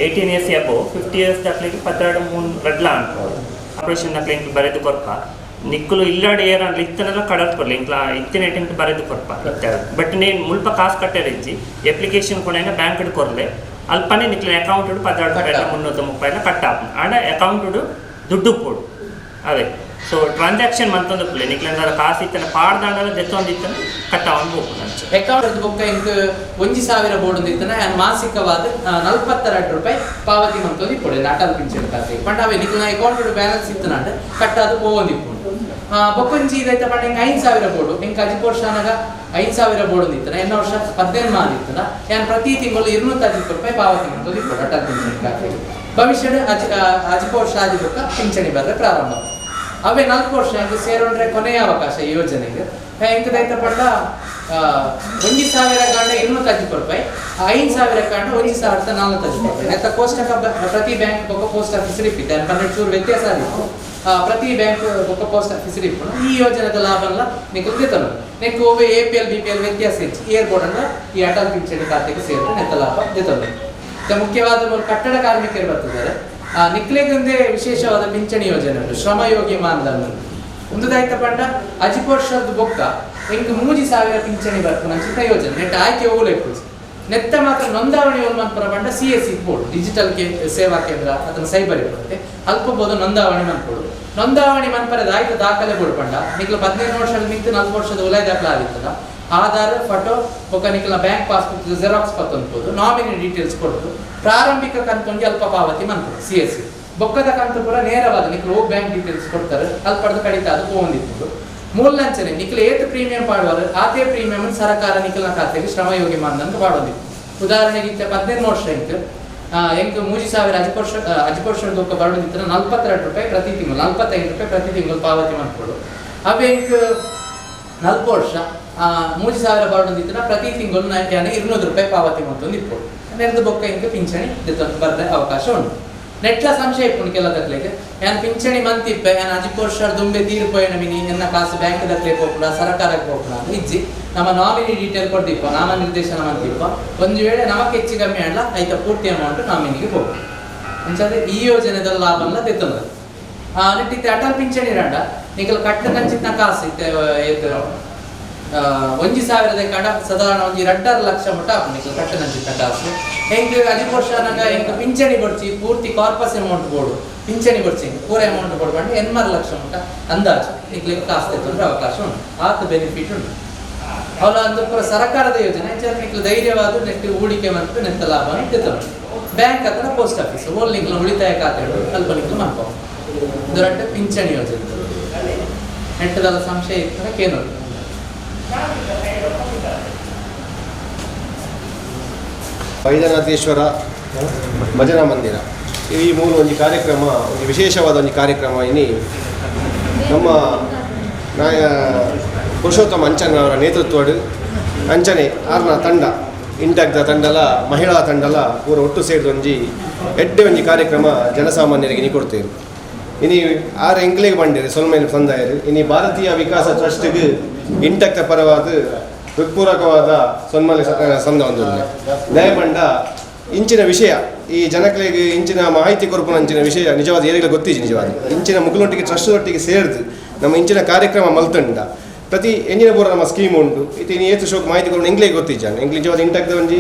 18 years above 50 years ದಾಖಲೆಗೆ 12 3 ರಡ್ಲ ಅಂತ ಆಪರೇಷನ್ ದಾಖಲೆ ಇಂಕ್ ಬರೆದು ಕೊರ್ಪ ನಿಕ್ಕುಲು ಇಲ್ಲಾಡಿ ಏರಾಂಡ್ಲ ಇತ್ತನೆಲ್ಲ ಕಡತ್ ಕೊರ್ಲಿ ಇಂಕ್ಲ ಇತ್ತಿನ ಇಂಕ್ ಬರೆದು ಕೊರ್ಪ ಬಟ್ ನೇನು ಮುಲ್ಪ ಕಾಸು ಕಟ್ಟೆರಿಜ್ಜಿ ಅಪ್ಲಿಕೇಶನ್ ಕೊನೆನ ಬ್ಯಾಂಕ್ ಕೊರ್ಲೆ ಅಲ್ಪನೆ ನಿಕ್ಲ ಅಕೌಂಟ್ 12 ರೂಪಾಯಿ 330 ಕಟ್ ಆಪುಂಡು. ಆಂಡ ಅಕೌಂಟ್ ದುಡ್ಡು ಪೋಡು ಅದೇ ಸೊ ಟ್ರಾನ್ಸಾಕ್ಷನ್ ಮಂತೊಂದು ಪುಲೆ ನಿಕ್ಲ ಕಾಸು ಇತ್ತನ ಪಾಡ್ದಾಂಡಲ ದೆತ್ತೊಂದು ಇತ್ತನ ಕಟ್ಟಾವನ್ ಹೋಗ್ಬೋದು. ಅಕೌಂಟ್ ಬೊಕ್ಕ ಇಂಕ್ 1000 ಬೋರ್ಡ್ ಇತ್ತನ ಮಾಸಿಕವಾದ 42 ರೂಪಾಯಿ ಪಾವತಿ ಮಂತೊಂದು ಇಪ್ಪೊಡು ಅಟಲ್ ಪಿಂಚಣಿ ಖಾತೆ ಪಂಡ ಅವೇ ನಿಕ್ಲ ಅಕೌಂಟ್ ಬ್ಯಾಲೆನ್ಸ್ ಇತ್ತನಾಂಡ ಕಟ್ಟಾದು ಪೋವೊಂದು ಇಪ್ಪುಂಡು. ಬೊಕ್ಕೊಂಜಿ ಇದೈತ ಪಂಡ ಇಂಕ್ 5000 ಬೋರ್ಡು ಇಂಕ್ ಅಜಿಪ ವರ್ಷ ಅನಗ 5000 ಬೋರ್ಡ್ ಇತ್ತನ ಎನ್ನ ವರ್ಷ 15 ಮಾದಿತ್ತನ ಯಾನ್ ಪ್ರತಿ ತಿಂಗಳು 250 ರೂಪಾಯಿ ಪಾವತಿ ಮಂತೊಂದು ಇಪ್ಪೊಡು ಅಟಲ್ ಪಿಂಚಣಿ ಖಾತೆ. ಭವಿಷ್ಯದ ಅಜಿಪ ವರ್ಷ ಆದಿ ಬೊಕ್ಕ ಪಿಂಚಣಿ ಬರ್ರೆ ಪ್ರಾರಂಭ. ಅವೇ 4 ವರ್ಷ ಇಂಕ್ ಸೇರೋಂಡ್ರೆ ಕೊನೆಯ ಅವಕಾಶ ಈ ಯೋಜನೆಗೆ. ಇಂಕ್ ದೈತ ಪಂಡ 1000 ಕಾಂಡ 250 ರೂಪಾಯಿ 5000 ಕಾಂಡ 1450 ರೂಪಾಯಿ ನೆತ್ತ ಕೋಷ್ಟಕ ಪ್ರತಿ ಬ್ಯಾಂಕ್ ಬೊಕ್ಕ ಪೋಸ್ಟ್ ಆಫೀಸ್ ಇಪ್ಪಿತ್ತು 12 ಚೂರು ವ್ಯತ್ಯಾಸ ಆಗಿತ್ತು. ಪ್ರತಿ ಬ್ಯಾಂಕ್ ಬೊಕ್ಕ ಪೋಸ್ಟ್ ಆಫೀಸ್ ಇಪ್ಪು ಈ ಯೋಜನೆದ ಲಾಭ ನಿಕ್ಕು ದೆತ್ತನು ನೆಕ್ಕು ಒವ್ವೆ APL BPL ವ್ಯತ್ಯಾಸ ಹೆಚ್ಚು ಏರ್ ಬೋರ್ಡ್ ಅನ್ನ ಈ ಅಟಲ್ ಪಿಂಚಣಿ ಖಾತೆಗೆ ಸೇರಿದ್ರೆ ನೆತ್ತ ಲಾಭ ದೆತ್ತನು. ಮುಖ್ಯವಾದ ಕಟ್ಟಡ ಕಾರ್ಮಿಕರು ಬರ್ತಿದ್ದಾರೆ. ನಿಕ್ಲೆಗೊಂದೇ ವಿಶೇಷವಾದ ಪಿಂಚಣಿ ಯೋಜನೆ ಉಂಟು ಶ್ರಮಯೋಗಿ ಮಾನಧನ. ಒಂದು ಪಂಡ ಅಜಿಪ ವರ್ಷದ ಬೊಕ್ಕ ಎಂಕ್ 3000 ಪಿಂಚಣಿ ಬರ್ಪುನ ಅಂಚಿನ ಯೋಜನೆ ನೆಟ್ ಆಯ್ಕೆ ಓಲೆ ನೆತ್ತ ಮಾತ್ರ ನೋಂದಾವಣಿ ಮನ್ಪುರ ಪಂಡ CSC board digital ಸೇವಾ ಕೇಂದ್ರ ಅಥವಾ ಸೈಬರ್ ಇರುತ್ತೆ ಅಲ್ಪ ಬೋದು ನೋಂದಾವಣಿ ಮನ್ಪೊಡು. ನೋಂದಾವಣಿ ಮನ್ಪರದ ಆಯ್ತು ದಾಖಲೆ ಬೋರ್ಡ್ ಪಂಡ ನಿಕ್ಲ 15 ವರ್ಷದ ಮಿತ್ತು 4 ವರ್ಷದ ಉಲೈ ದಾಖಲೆ ಆಗಿತ್ತದ ಆಧಾರ್ ಫೋಟೋ ಬೊಕ್ಕ ನಿಕ್ಲ bank passbook xerox ಪತ್ತೊಂದ್ಬೋದು nominee details ಕೊಟ್ಟು ಪ್ರಾರಂಭಿಕ ಕಂತೊಂದು ಅಲ್ಪ ಪಾವತಿ ಮನ್ಪೊಡು CSC ಬೊಕ್ಕದ ಕಂತು ಪೂರ ನೇರವಾದ ನಿಕ್ಲು ಬ್ಯಾಂಕ್ ಡೀಟೇಲ್ಸ್ ಕೊಡ್ತಾರೆ ಅಲ್ಪ ಕಡಿತ ಅದು ಪೋವೊಂದಿತ್ತು. ಮೂಲಂಚನೆ ನಿಕ್ಲ ಏತು ಪ್ರೀಮಿಯಂ ಪಾಡುವರು ಆತೇ ಪ್ರೀಮಿಯಂ ಸರಕಾರ ನಿಕ್ಲನ ಖಾತೆಗೆ ಶ್ರಮಯೋಗಿ ಮಾನಧನ ಪಾಡೋದಿತ್ತು. ಉದಾಹರಣೆಗೆ ಇತ್ತ 15 ವರ್ಷ ಇಂಕ್ ಎಂಕ್ 3000 ಅಜಿಪ ವರ್ಷದ ಬೊಕ್ಕ ಬರೋದಿತ್ತು 42 ರೂಪಾಯಿ ಪ್ರತಿ ತಿಂಗಳು 45 ರೂಪಾಯಿ ಪ್ರತಿ ತಿಂಗಳು ಪಾವತಿ ಮಾಡ್ಕೊಡು. ಅವೇ ಎಂಕ್ 4 ವರ್ಷ 3000 ಬರೋದಿತ್ತು ಪ್ರತಿ ತಿಂಗಳು 200 ರೂಪಾಯಿ ಪಾವತಿ ಮಾಡ್ತೊಂದು ಇಪ್ಪೊಡು. ನೆರೆದು ಬೊಕ್ಕ ಇಂಕ್ ಪಿಂಚಣಿ ಬರ್ರೆ ಅವಕಾಶ ಉಂಟು. ನೆಟ್ಲ ಸಂಶಯ ಇಪ್ಪುಂಡು ಕೆಲ ದಕ್ಲೆಗ್ ಯಾನ್ ಪಿಂಚಣಿ ಮಂತಿಪ್ಪೆ ಯಾನ್ ಅಜಿಪ ವರ್ಷ ದುಂಬೆ ತೀರ್ಪೋಯಣ ಮಿನಿ ಎನ್ನ ಕಾಸು ಬ್ಯಾಂಕ್ ದಕ್ಲೆ ಪೋಪುಣ ಸರ್ಕಾರಕ್ಕೆ ಪೋಪುಣ ಅಂತ ಇಜ್ಜಿ ನಮ್ಮ ನಾಮಿನಿ ಡೀಟೇಲ್ ಕೊಡ್ದಿಪ್ಪ ನಾಮನಿರ್ದೇಶನ ಮಂತಿಪ್ಪ ಒಂದು ವೇಳೆ ನಮಕ್ ಹೆಚ್ಚು ಕಮ್ಮಿ ಅಲ್ಲ ಐತ ಪೂರ್ತಿ ಅಮೌಂಟ್ ನಾಮಿನಿಗೆ ಪೋಪು. ಅಂಚಾದ್ರೆ ಈ ಯೋಜನೆದ ಲಾಭ ತೆತ್ತೊಂದು. ನೆಟ್ಟಿತ್ತೆ ಅಟಲ್ ಪಿಂಚಣಿ ರಂಡ ನಿಕಲ್ ಕಟ್ಟದಂಚಿತ್ನ ಕಾಸು ಇತ್ತೆ 1000 ಕಾಂಡ ಸಾಧಾರಣ ಒಂಜಿ 2.5 ಲಕ್ಷ ಮುಟ್ಟ ಆಪುಂಡು ಕಟ್ಟದಂಚಿತ್ನ ಕಾಸು. ಎಂಕ್ ಅಜಿಪ ವರ್ಷ ಅನಗ ಎಂಕ್ ಪಿಂಚಣಿ ಬೊಡ್ಚಿ ಪೂರ್ತಿ corpus amount board ಪಿಂಚಣಿ ಬೊಡ್ಚಿ ಪೂರ ಅಮೌಂಟ್ ಬೋರ್ಡ್ ಪಂಡ 8 ಲಕ್ಷ ಮುಟ್ಟ ಅಂದಾಜು ನಿಕ್ಲೆಗ್ ಕಾಸು ತೆತ್ತೊಂಡ್ರೆ ಅವಕಾಶ ಉಂಟು. ಆತ ಬೆನಿಫಿಟ್ ಉಂಟು. ಅವಲ ಅಂದು ಪೂರ ಸರ್ಕಾರದ ಯೋಜನೆ ನಿಕ್ಲು ಧೈರ್ಯವಾದ ನೆಟ್ ಹೂಡಿಕೆ ಮತ್ತು ನೆತ್ತ ಲಾಭ ತೆತ್ತೊಂಡು. ಬ್ಯಾಂಕ್ ಅಥವಾ ಪೋಸ್ಟ್ ಆಫೀಸ್ ಓಲ್ ನಿಕ್ಲು ಉಳಿತಾಯ ಖಾತೆ ಅಲ್ಪ ನಿಕ್ಲು ಮನ್ಪೊ ದೊಡ್ಡ ಪಿಂಚಣಿ ಯೋಜನೆ. ನೆಟ್ಟದಲ್ಲ ಸಂಶಯ ಇತ್ತು ಕೇನು. ವೈದ್ಯನಾಥೇಶ್ವರ ಭಜನಾ ಮಂದಿರ ಈ ಮೂರು ಒಂದು ಕಾರ್ಯಕ್ರಮ ಒಂದು ವಿಶೇಷವಾದ ಒಂದು ಕಾರ್ಯಕ್ರಮ ಇನಿ ನಮ್ಮ ನಾಯ ಪುರುಷೋತ್ತಮ ಅಂಚನ್ ಅವರ ನೇತೃತ್ವಡು ಅಂಚನೆ ಆರ್ನ ತಂಡ ಇಂಟಾಕ್ದ ತಂಡಲ ಮಹಿಳಾ ತಂಡಲ ಪೂರ ಒಟ್ಟು ಸೇರಿದ ಒಂಜಿ ಎಡ್ಡೆ ಒಂಜಿ ಕಾರ್ಯಕ್ರಮ ಜನಸಾಮಾನ್ಯರಿಗೆ ನೀ ಕೊಡ್ತೇವೆ. ಇನಿ ಆರು ಎಂಕ್ಲೆಗ್ ಬಂಡಿರು ಸೊಲ್ಮೇಲೆ ಸಂದಾಯರು ಇನಿ ಭಾರತೀಯ ವಿಕಾಸ ಟ್ರಸ್ಟ್ಗೆ ಇಂಟಾಕ್ತ ಪರವಾದ ಹೃತ್ಪೂರ್ವಕವಾದ ಸೊನ್ಮಲೆ ಸಂದ ಒಂದು ದಯಪಂಡ ಇಂಚಿನ ವಿಷಯ ಈ ಜನಗಳಿಗೆ ಇಂಚಿನ ಮಾಹಿತಿ ಕೊರಪುನ ಅಂಚಿನ ವಿಷಯ ನಿಜವಾದ ಏರಿಗಳ ಗೊತ್ತಿಜಿ ನಿಜವಾದ ಇಂಚಿನ ಮುಗುಲೊಟ್ಟಿಗೆ ಟ್ರಸ್ಟ್ ಒಟ್ಟಿಗೆ ಸೇರಿದು ನಮ್ಮ ಇಂಚಿನ ಕಾರ್ಯಕ್ರಮ ಮಲ್ತುಂಡ ಪ್ರತಿ ಎಂಜಿನ ಪೂರ ನಮ್ಮ ಸ್ಕೀಮ್ ಉಂಟು ಇತ್ತೆ ಇನಿ ಏತು ಶೋಕ್ ಮಾಹಿತಿ ಕೊಡು ಎಂಗ್ಲೇ ಗೊತ್ತಿಜ್ಜಾನ ಎಂಗ್ಲಿ ಜೋದ ಇಂಟಕ್ದ ಒಂಜಿ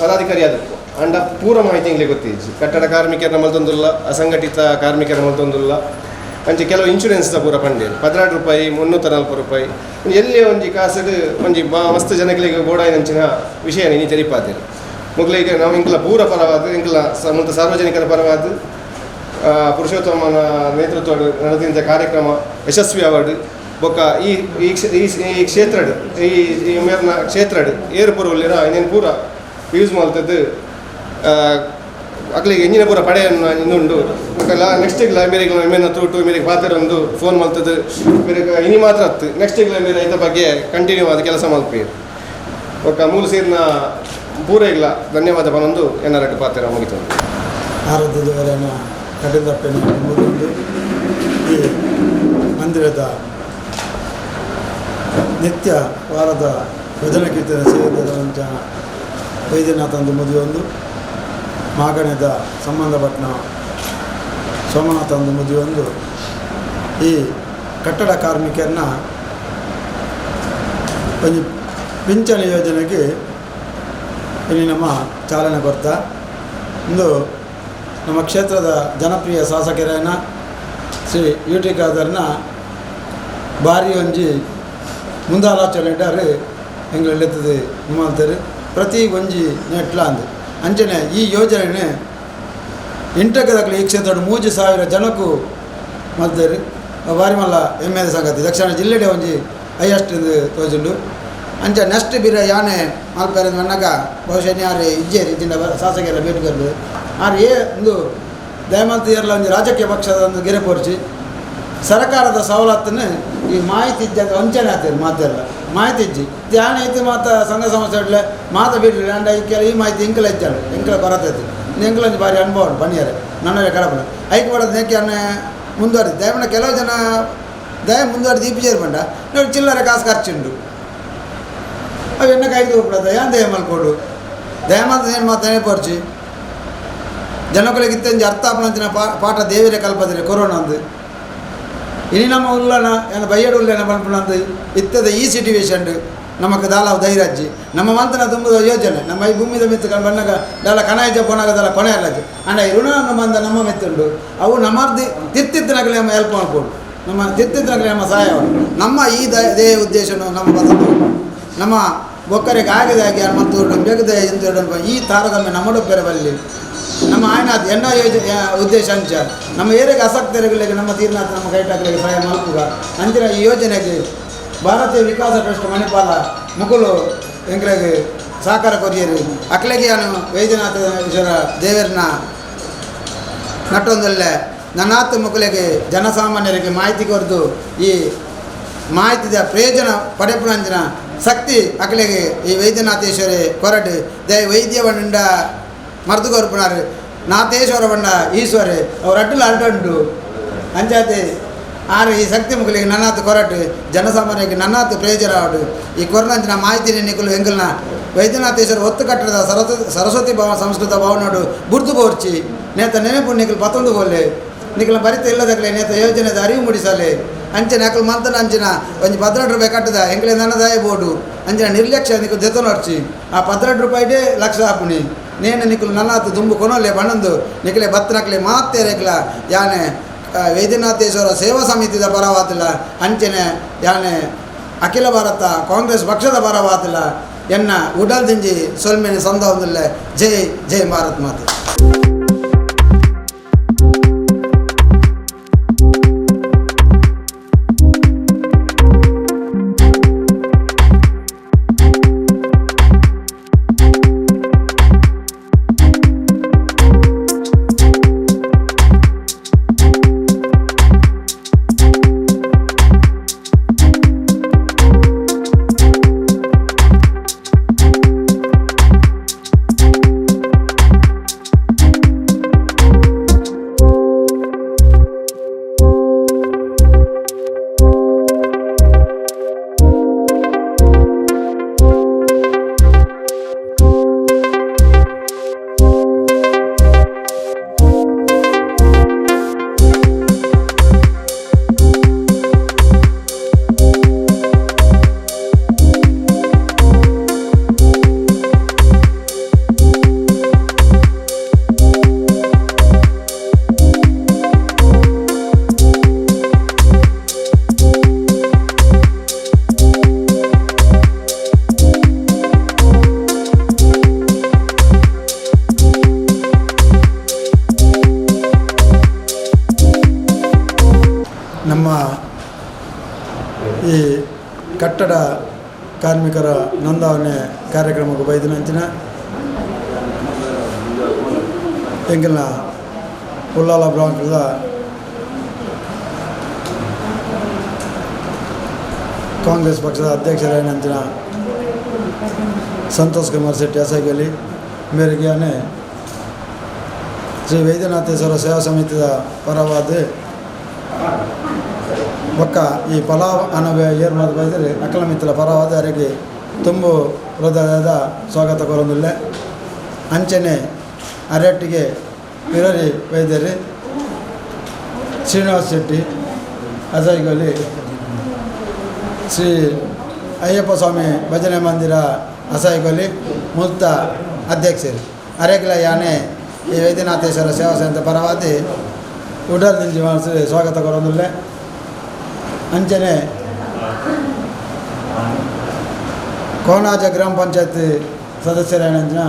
ಪದಾಧಿಕಾರಿ ಆದಕ್ಕು ಅಂಡ ಪೂರ ಮಾಹಿತಿ ಎಂಗ್ಲೇ ಗೊತ್ತಿಜ್ಜಿ ಕಟ್ಟಡ ಕಾರ್ಮಿಕರ ಮಲ್ತೊಂದುಲ್ಲ ಅಸಂಘಟಿತ ಕಾರ್ಮಿಕರ ಮಲ್ತೊಂದುಲ್ಲ ಅಂಚೆ ಕೆಲವು ಇನ್ಶೂರೆನ್ಸ್ ಪೂರ ಪಂಡೇರು 12 ರೂಪಾಯಿ 340 ರೂಪಾಯಿ ಎಲ್ಲಿ ಒಂಜಿ ಕಾಸು ಒಂಜಿ ಮಸ್ತ್ ಜನಗಳಿಗೆ ಬೋಡಾಯಿನಂಚಿನ ವಿಷಯ ಇನಿ ತೆರಿಪಾದೇರು ಮೊದಲಿಗೆ ನಾವು ಇಂಕಲ ಪೂರ ಪರವಾದ ಇಂಕಲ ಮತ್ತು ಸಾರ್ವಜನಿಕರ ಪರವಾದ ಪುರುಷೋತ್ತಮನ ನೇತೃತ್ವ ನಡೆದಿದ್ದ ಕಾರ್ಯಕ್ರಮ ಯಶಸ್ವಿ ಅವಾರ್ಡ್ ಬೊಕ್ಕ ಈ ಈ ಈ ಕ್ಷೇತ್ರಡ್ ಈ ಈ ಮೇರ್ನ ಕ್ಷೇತ್ರಡ್ ಏರು ಪೂರ ಉಲ್ಲೇರ ಇನ್ನೇನು ಪೂರ ಯೂಸ್ ಮಾಡ್ತದ್ದು ಅಕ್ಲಿಗೆ ಎಂಜಿನ ಪೂರ ಪಡೆಯನ್ನು ಇನ್ನುಂಡು ನೆಕ್ಸ್ಟ್ ಇಗ್ಲ ಮೇರೆಗೆ ಮೇನ ತೂಟು ಮೇರೆಗೆ ಪಾತ್ರ ಒಂದು ಫೋನ್ ಮಲ್ತದ್ದು ಮೇರೆಗೆ ಇನಿ ಮಾತ್ರ ಅತ್ತು ನೆಕ್ಸ್ಟ್ ಇಗ್ಲ ಮೇರೆ ಐತ ಬಗ್ಗೆ ಕಂಟಿನ್ಯೂ ಆದ ಕೆಲಸ ಮಲ್ಪೇರು ಬೊಕ್ಕ ಮೂಲ ಸೇರಿನ ಪೂರ ಇಲ್ಲ ಧನ್ಯವಾದ ಪನೊಂದು ಏನಾರ ಪಾತ್ರ ಮುಗಿತು. ಆರಾಧ್ಯ ದೇವರನ್ನ ಕಟ್ಟಿದಪ್ಪನ ಎಂಬುದೊಂದು ಈ ಮಂದಿರದ ನಿತ್ಯ ವಾರದ ಭಜನ ಕೀರ್ತನೆ ಸೇರಿದಂಥ ವೈದ್ಯನಾಥಂದು ಮುದಿಯೊಂದು ಮಾಗಣದ ಸಂಬಂಧಪಟ್ಟನ ಸೋಮನಾಥಂದು ಮುದಿಯೊಂದು ಈ ಕಟ್ಟಡ ಕಾರ್ಮಿಕರನ್ನ ಒಂಜಿ ಪಿಂಚಣಿ ಯೋಜನೆಗೆ ಇಲ್ಲಿ ನಮ್ಮ ಚಾಲನೆ ಕೊಡ್ತಾ ಇಂದು ನಮ್ಮ ಕ್ಷೇತ್ರದ ಜನಪ್ರಿಯ ಶಾಸಕರೇನ ಶ್ರೀ ಯು ಟಿ ಖಾದರ್ನ ಭಾರಿ ಒಂಜಿ ಮುಂದಾಲೋಚನೆ ಇಟ್ಟಾರು ಎಂಗ್ಲೆತ್ತದೆ ನಿಮ್ಮಂತಾರೆ ಪ್ರತಿ ಒಂಜಿ ನೆಟ್ಲ ಅಂದು ಅಂಚನೆ ಈ ಯೋಜನೆ ಇಂಟಕದಕ್ಲು ಈ ಕ್ಷೇತ್ರದ 3000 ಜನಕ್ಕೂ ಮಲ್ತೇರು ಭಾರಿ ಮಲ್ಲ ಹೆಮ್ಮೆದ ಸಂಗತಿ ದಕ್ಷಿಣ ಜಿಲ್ಲೆಡೆ ಒಂಜಿ ಹೈಯೆಸ್ಟ್ ತೋಜುಂಡು ಅಂಚ ನೆಕ್ಸ್ಟ್ ಬಿರ ಯಾನೆ ಮಲ್ಪೆರೆ ಮನ್ನಗ ಬಹುಶಃ ಯಾರು ಇಜ್ಜೇರಿ ಇಜ್ಜಿಂಡ ಶಾಸಕರ ಭೇಟಿ ಕೊರ್ದು ಆರು ಏ ಒಂದು ದಯಮಲ್ತ ಏರ್ಲ ಒಂಜಿ ರಾಜಕೀಯ ಪಕ್ಷದ ಒಂದು ಗೆರೆ ಪೋರ್ಚಿ ಸರ್ಕಾರದ ಸವಲತ್ತನ್ನು ಈ ಮಾಹಿತಿ ಇದ್ದ ವಂಚನೆ ಆಗ್ತದೆ ಮಾತೆಲ್ಲ ಮಾಹಿತಿ ಇಜ್ಜಿ ಧ್ಯಾನ ಐತಿ ಮಾತ ಸಂಘ ಸಂಸ್ಥೆ ಇಡ್ಲೆ ಮಾತ ಬಿಡ್ಲಿ ಅಂಡ ಈ ಕೆಲ ಈ ಮಾಹಿತಿ ಇಂಕಲ ಇಜ್ಜಾಳು ಎಂಕಲ ಕೊರತೆ ಐತಿ ಎಂಕಲ ಒಂಜಿ ಭಾರಿ ಅನುಭವ ಉಂಟು ಬನ್ನಿಯರೆ ನನ್ನವೇ ಕಡಪಣ ಐಕ್ ಬಡದ ನೆಕ್ಕೆ ಅನ್ನ ಮುಂದುವರಿದು ದಯಮಣ ಕೆಲವು ಜನ ದಯ ಮುಂದುವರೆದು ಇಪ್ಪಿಜೇರು ಬಂಡ ನೋಡಿ ಚಿಲ್ಲರೆ ಕಾಸು ಖರ್ಚುಂಡು ಅವು ಎಣ್ಣ ಕೈಗೆ ಹೋಗ್ಬಿಡೋದು ಏನ್ ದಯ ಮಲ್ಕೊಡು ದಯಮಾತ ಏನು ಮಾತಾನೆ ಪೋರ್ಚಿ ಜನಗಳಿಗೆ ಇತ್ತಂಜಿ ಅರ್ಥ ಆಪನಂಚಿನ ಪಾಠ ದೇವಿರ ಕಲ್ಪದಿರಿ ಕೊರೋನಾ ಅಂದು ಇನಿ ನಮ್ಮ ಉಲ್ಲನ ಏನು ಬಯ್ಯಡು ಉಲ್ಲನ ಪನ್ಪುನಂದು ಇತ್ತದ ಈ ಸಿಟುವೇಶನ್ ನಮಕ್ ದಾಲ ಧೈರ್ಯಜ್ಜಿ ನಮ್ಮ ಮಂತನ ತುಂಬುದ ಯೋಜನೆ ನಮ್ಮ ಈ ಭೂಮಿದ ಮಿತ್ತು ಬಣ್ಣಗ ದಾಲ ಕಣಾಯಜ ಪೋನಾಗ ದಾಲ ಕೊನೆ ಅಲ್ಲಜಿ ಅಂಡ ಈ ಋಣ ನಮ್ಮ ಮಂದ ನಮ್ಮ ಮೆತ್ತುಂಡು ಅವು ನಮ್ಮರ್ದಿ ತಿತ್ತಿತ್ತನಗಲೇ ನಮ್ಮ ಹೆಲ್ಪ್ ಮಾಡ್ಕೊಡು ನಮ್ಮ ತಿತ್ತಿತ್ತನಗಲೇ ನಮ್ಮ ಸಹಾಯ ನಮ್ಮ ಈ they ಉದ್ದೇಶನು ನಮ್ಮ ಬದಲು ನಮ್ಮ ಬೊಕ್ಕರಿಗೆ ಆಗಿದಾಗಿ ಮತ್ತು ಬೇಗದ ಇಂದು ಈ ತಾರತಮ್ಯ ನಮ್ಮಡು ಬಲ್ಲಿ ನಮ್ಮ ಆಯ್ನಾಥ್ ಎನ್ನೋ ಯೋಜ ಉದ್ದೇಶ ಅಂಚ ನಮ್ಮ ಏರಿಯಾಗೆ ಆಸಕ್ತರಿಗೆ ನಮ್ಮ ತೀರ್ನಾಥ್ ನಮ್ಮ ಕೈಟಾಕಲಿಗೆ ಸಹಾಯ ಮಲ್ಪುಗ ಅಂಚಿನ ಈ ಯೋಜನೆಗೆ ಭಾರತೀಯ ವಿಕಾಸ ಟ್ರಸ್ಟ್ ಮಣಿಪಾಲ ಮುಕುಲು ಎಂಕ್ಲೆಗ್ ಸಹಕಾರ ಕೊರಿಯರು ಅಕ್ಲೆಗೆ ನಾನು ವೈದ್ಯನಾಥ ಈಶ್ವರ ದೇವರನ್ನ ನಟ್ಟೊಂದಲ್ಲೇ ನನ್ನಾತ್ ಮುಕುಲೆಗೆ ಜನಸಾಮಾನ್ಯರಿಗೆ ಮಾಹಿತಿ ಕೊರದು ಈ ಮಾಹಿತಿದ ಪ್ರಯೋಜನ ಪಡೆಪುನಂಚಿನ ಶಕ್ತಿ ಅಕ್ಲೆಗೆ ಈ ವೈದ್ಯನಾಥೇಶ್ವರಿ ಕೊರಡು ದಯ ವೈದ್ಯ ಬಂಡ ಮರ್ದು ಕೊರ್ಪುನಾರು ನಾಥೇಶ್ವರ ಬಂಡ ಈಶ್ವರಿ ಅವ್ರ ಅಡ್ಡಲು ಅಡ್ಡಂಡು ಅಂಚಾತಿ ಆರು ಈ ಶಕ್ತಿ ಮುಕುಲಿಗೆ ನನ್ನಾತು ಕೊರಟು ಜನಸಾಮಾನ್ಯರಿಗೆ ನನ್ನಾತು ಪ್ರಯೋಜನ ಆಡು ಈ ಕೊರನಂಚಿನ ಮಾಹಿತಿ ನಿಕುಲು ಎಂಕಲ್ನ ವೈದ್ಯನಾಥೇಶ್ವರ ಒತ್ತು ಕಟ್ಟಡದ ಸರಸ್ವತಿ ಭವನ ಸಂಸ್ಕೃತ ಭವನೋಡು ಬುರ್ದು ಬೋರ್ಚಿ ನೇತ ನೆನಪು ನಿಕಲ್ ಪತ್ತೊಂದು ಬೋಲೆ ನಿಕಲ ಬರಿತ ಇಲ್ಲದಕ್ಲೆ ನೇತ ಯೋಜನೆದ ಅರಿವು ಮೂಡಿಸಲೆ ಅಂಚನೆ ಅಕಲ್ ಮಂತನ ಅಂಚಿನ ಒಂಜಿ 12 ರೂಪಾಯಿ ಕಟ್ಟದ ಎಂಕ್ಲೆ ನನ್ನದಾಯ ಬೋರ್ಡು ಅಂಚಿನ ನಿರ್ಲಕ್ಷ್ಯ ನಿಕುಲು ದೆತೊನರ್ಚಿ ಆ 12 ರೂಪಾಯಿಡೇ ಲಕ್ಷ ಆಪುಣಿ ನೇನ ನಿಕುಲು ನನ್ನಾತು ದುಂಬು ಕೊನೊಲೆ ಬಣ್ಣಂದು ನಿಕಲೆ ಬತ್ತನಕ್ಲೆ ಮಾತೇರೆಕ್ಲ ಯಾನೆ ವೈದ್ಯನಾಥೇಶ್ವರ ಸೇವಾ ಸಮಿತಿದ ಪರವಾತಿಲ್ಲ ಅಂಚನೆ ಯಾನೆ ಅಖಿಲ ಭಾರತ ಕಾಂಗ್ರೆಸ್ ಪಕ್ಷದ ಪರವಾತಿಲ್ಲ ಎನ್ನ ಉಡಲ್ ದಿಂಜಿ ಸೊಲ್ಮೆನೆ ಸಂದ ಒಂದಿಲ್ಲ. ಜೈ ಜೈ ಭಾರತ್ ಮಾತೆ. ನಮ್ಮ ಈ ಕಟ್ಟಡ ಕಾರ್ಮಿಕರ ನೋಂದಾವಣೆ ಕಾರ್ಯಕ್ರಮಕ್ಕೆ ಬೈದಿನಂಚಿನ ಎಂಕಲ್ನ ಉಲ್ಲಾಲ ಬ್ಲಾಕ್ದ ಕಾಂಗ್ರೆಸ್ ಪಕ್ಷದ ಅಧ್ಯಕ್ಷರಾಯಿನಂಚಿನ ಸಂತೋಷ್ ಕುಮಾರ್ ಶೆಟ್ಟಿ ಅಸಗಲಿ ಮೇರೆಗೆ ಶ್ರೀ ವೈದ್ಯನಾಥೇಶ್ವರ ಸೇವಾ ಸಮಿತಿಯ ಪರವಾದ ಬೊಕ್ಕ ಈ ಪಲಾವ್ ಅನವೆ ಏರ್ ಮಾತು ಬೈದರೆ ಅಕಲ ಮಿತ್ರ ಪರವಾದ ಅರೆಗೆ ತುಂಬು ಹೃದಯದ ಸ್ವಾಗತ ಕೊರೊಂದುಲ್ಲೆ. ಅಂಚನೆ ಅರೆಟ್ಟಿಗೆ ಪಿರರಿ ವೈದ್ಯರು ಶ್ರೀನಿವಾಸ ಶೆಟ್ಟಿ ಅಜಯ್ಗೊಲಿ ಶ್ರೀ ಅಯ್ಯಪ್ಪ ಸ್ವಾಮಿ ಭಜನೆ ಮಂದಿರ ಅಸಾಯಿಗೊಲಿ ಮುಕ್ತ ಅಧ್ಯಕ್ಷರು ಅರೆಗ್ಲ ಯಾನೆ ಈ ವೈದ್ಯನಾಥೇಶ್ವರ ಸೇವಾ ಸಂಸ್ಥೆ ಪರವಾದಿ ಉಡಲ್ ದಿಂಜಿ ಸ್ವಾಗತ ಕೊರೊಂದುಲ್ಲೆ. ಅಂಚನೆ ಕೋನಾಜ ಗ್ರಾಮ ಪಂಚಾಯತ್ ಸದಸ್ಯರಾದ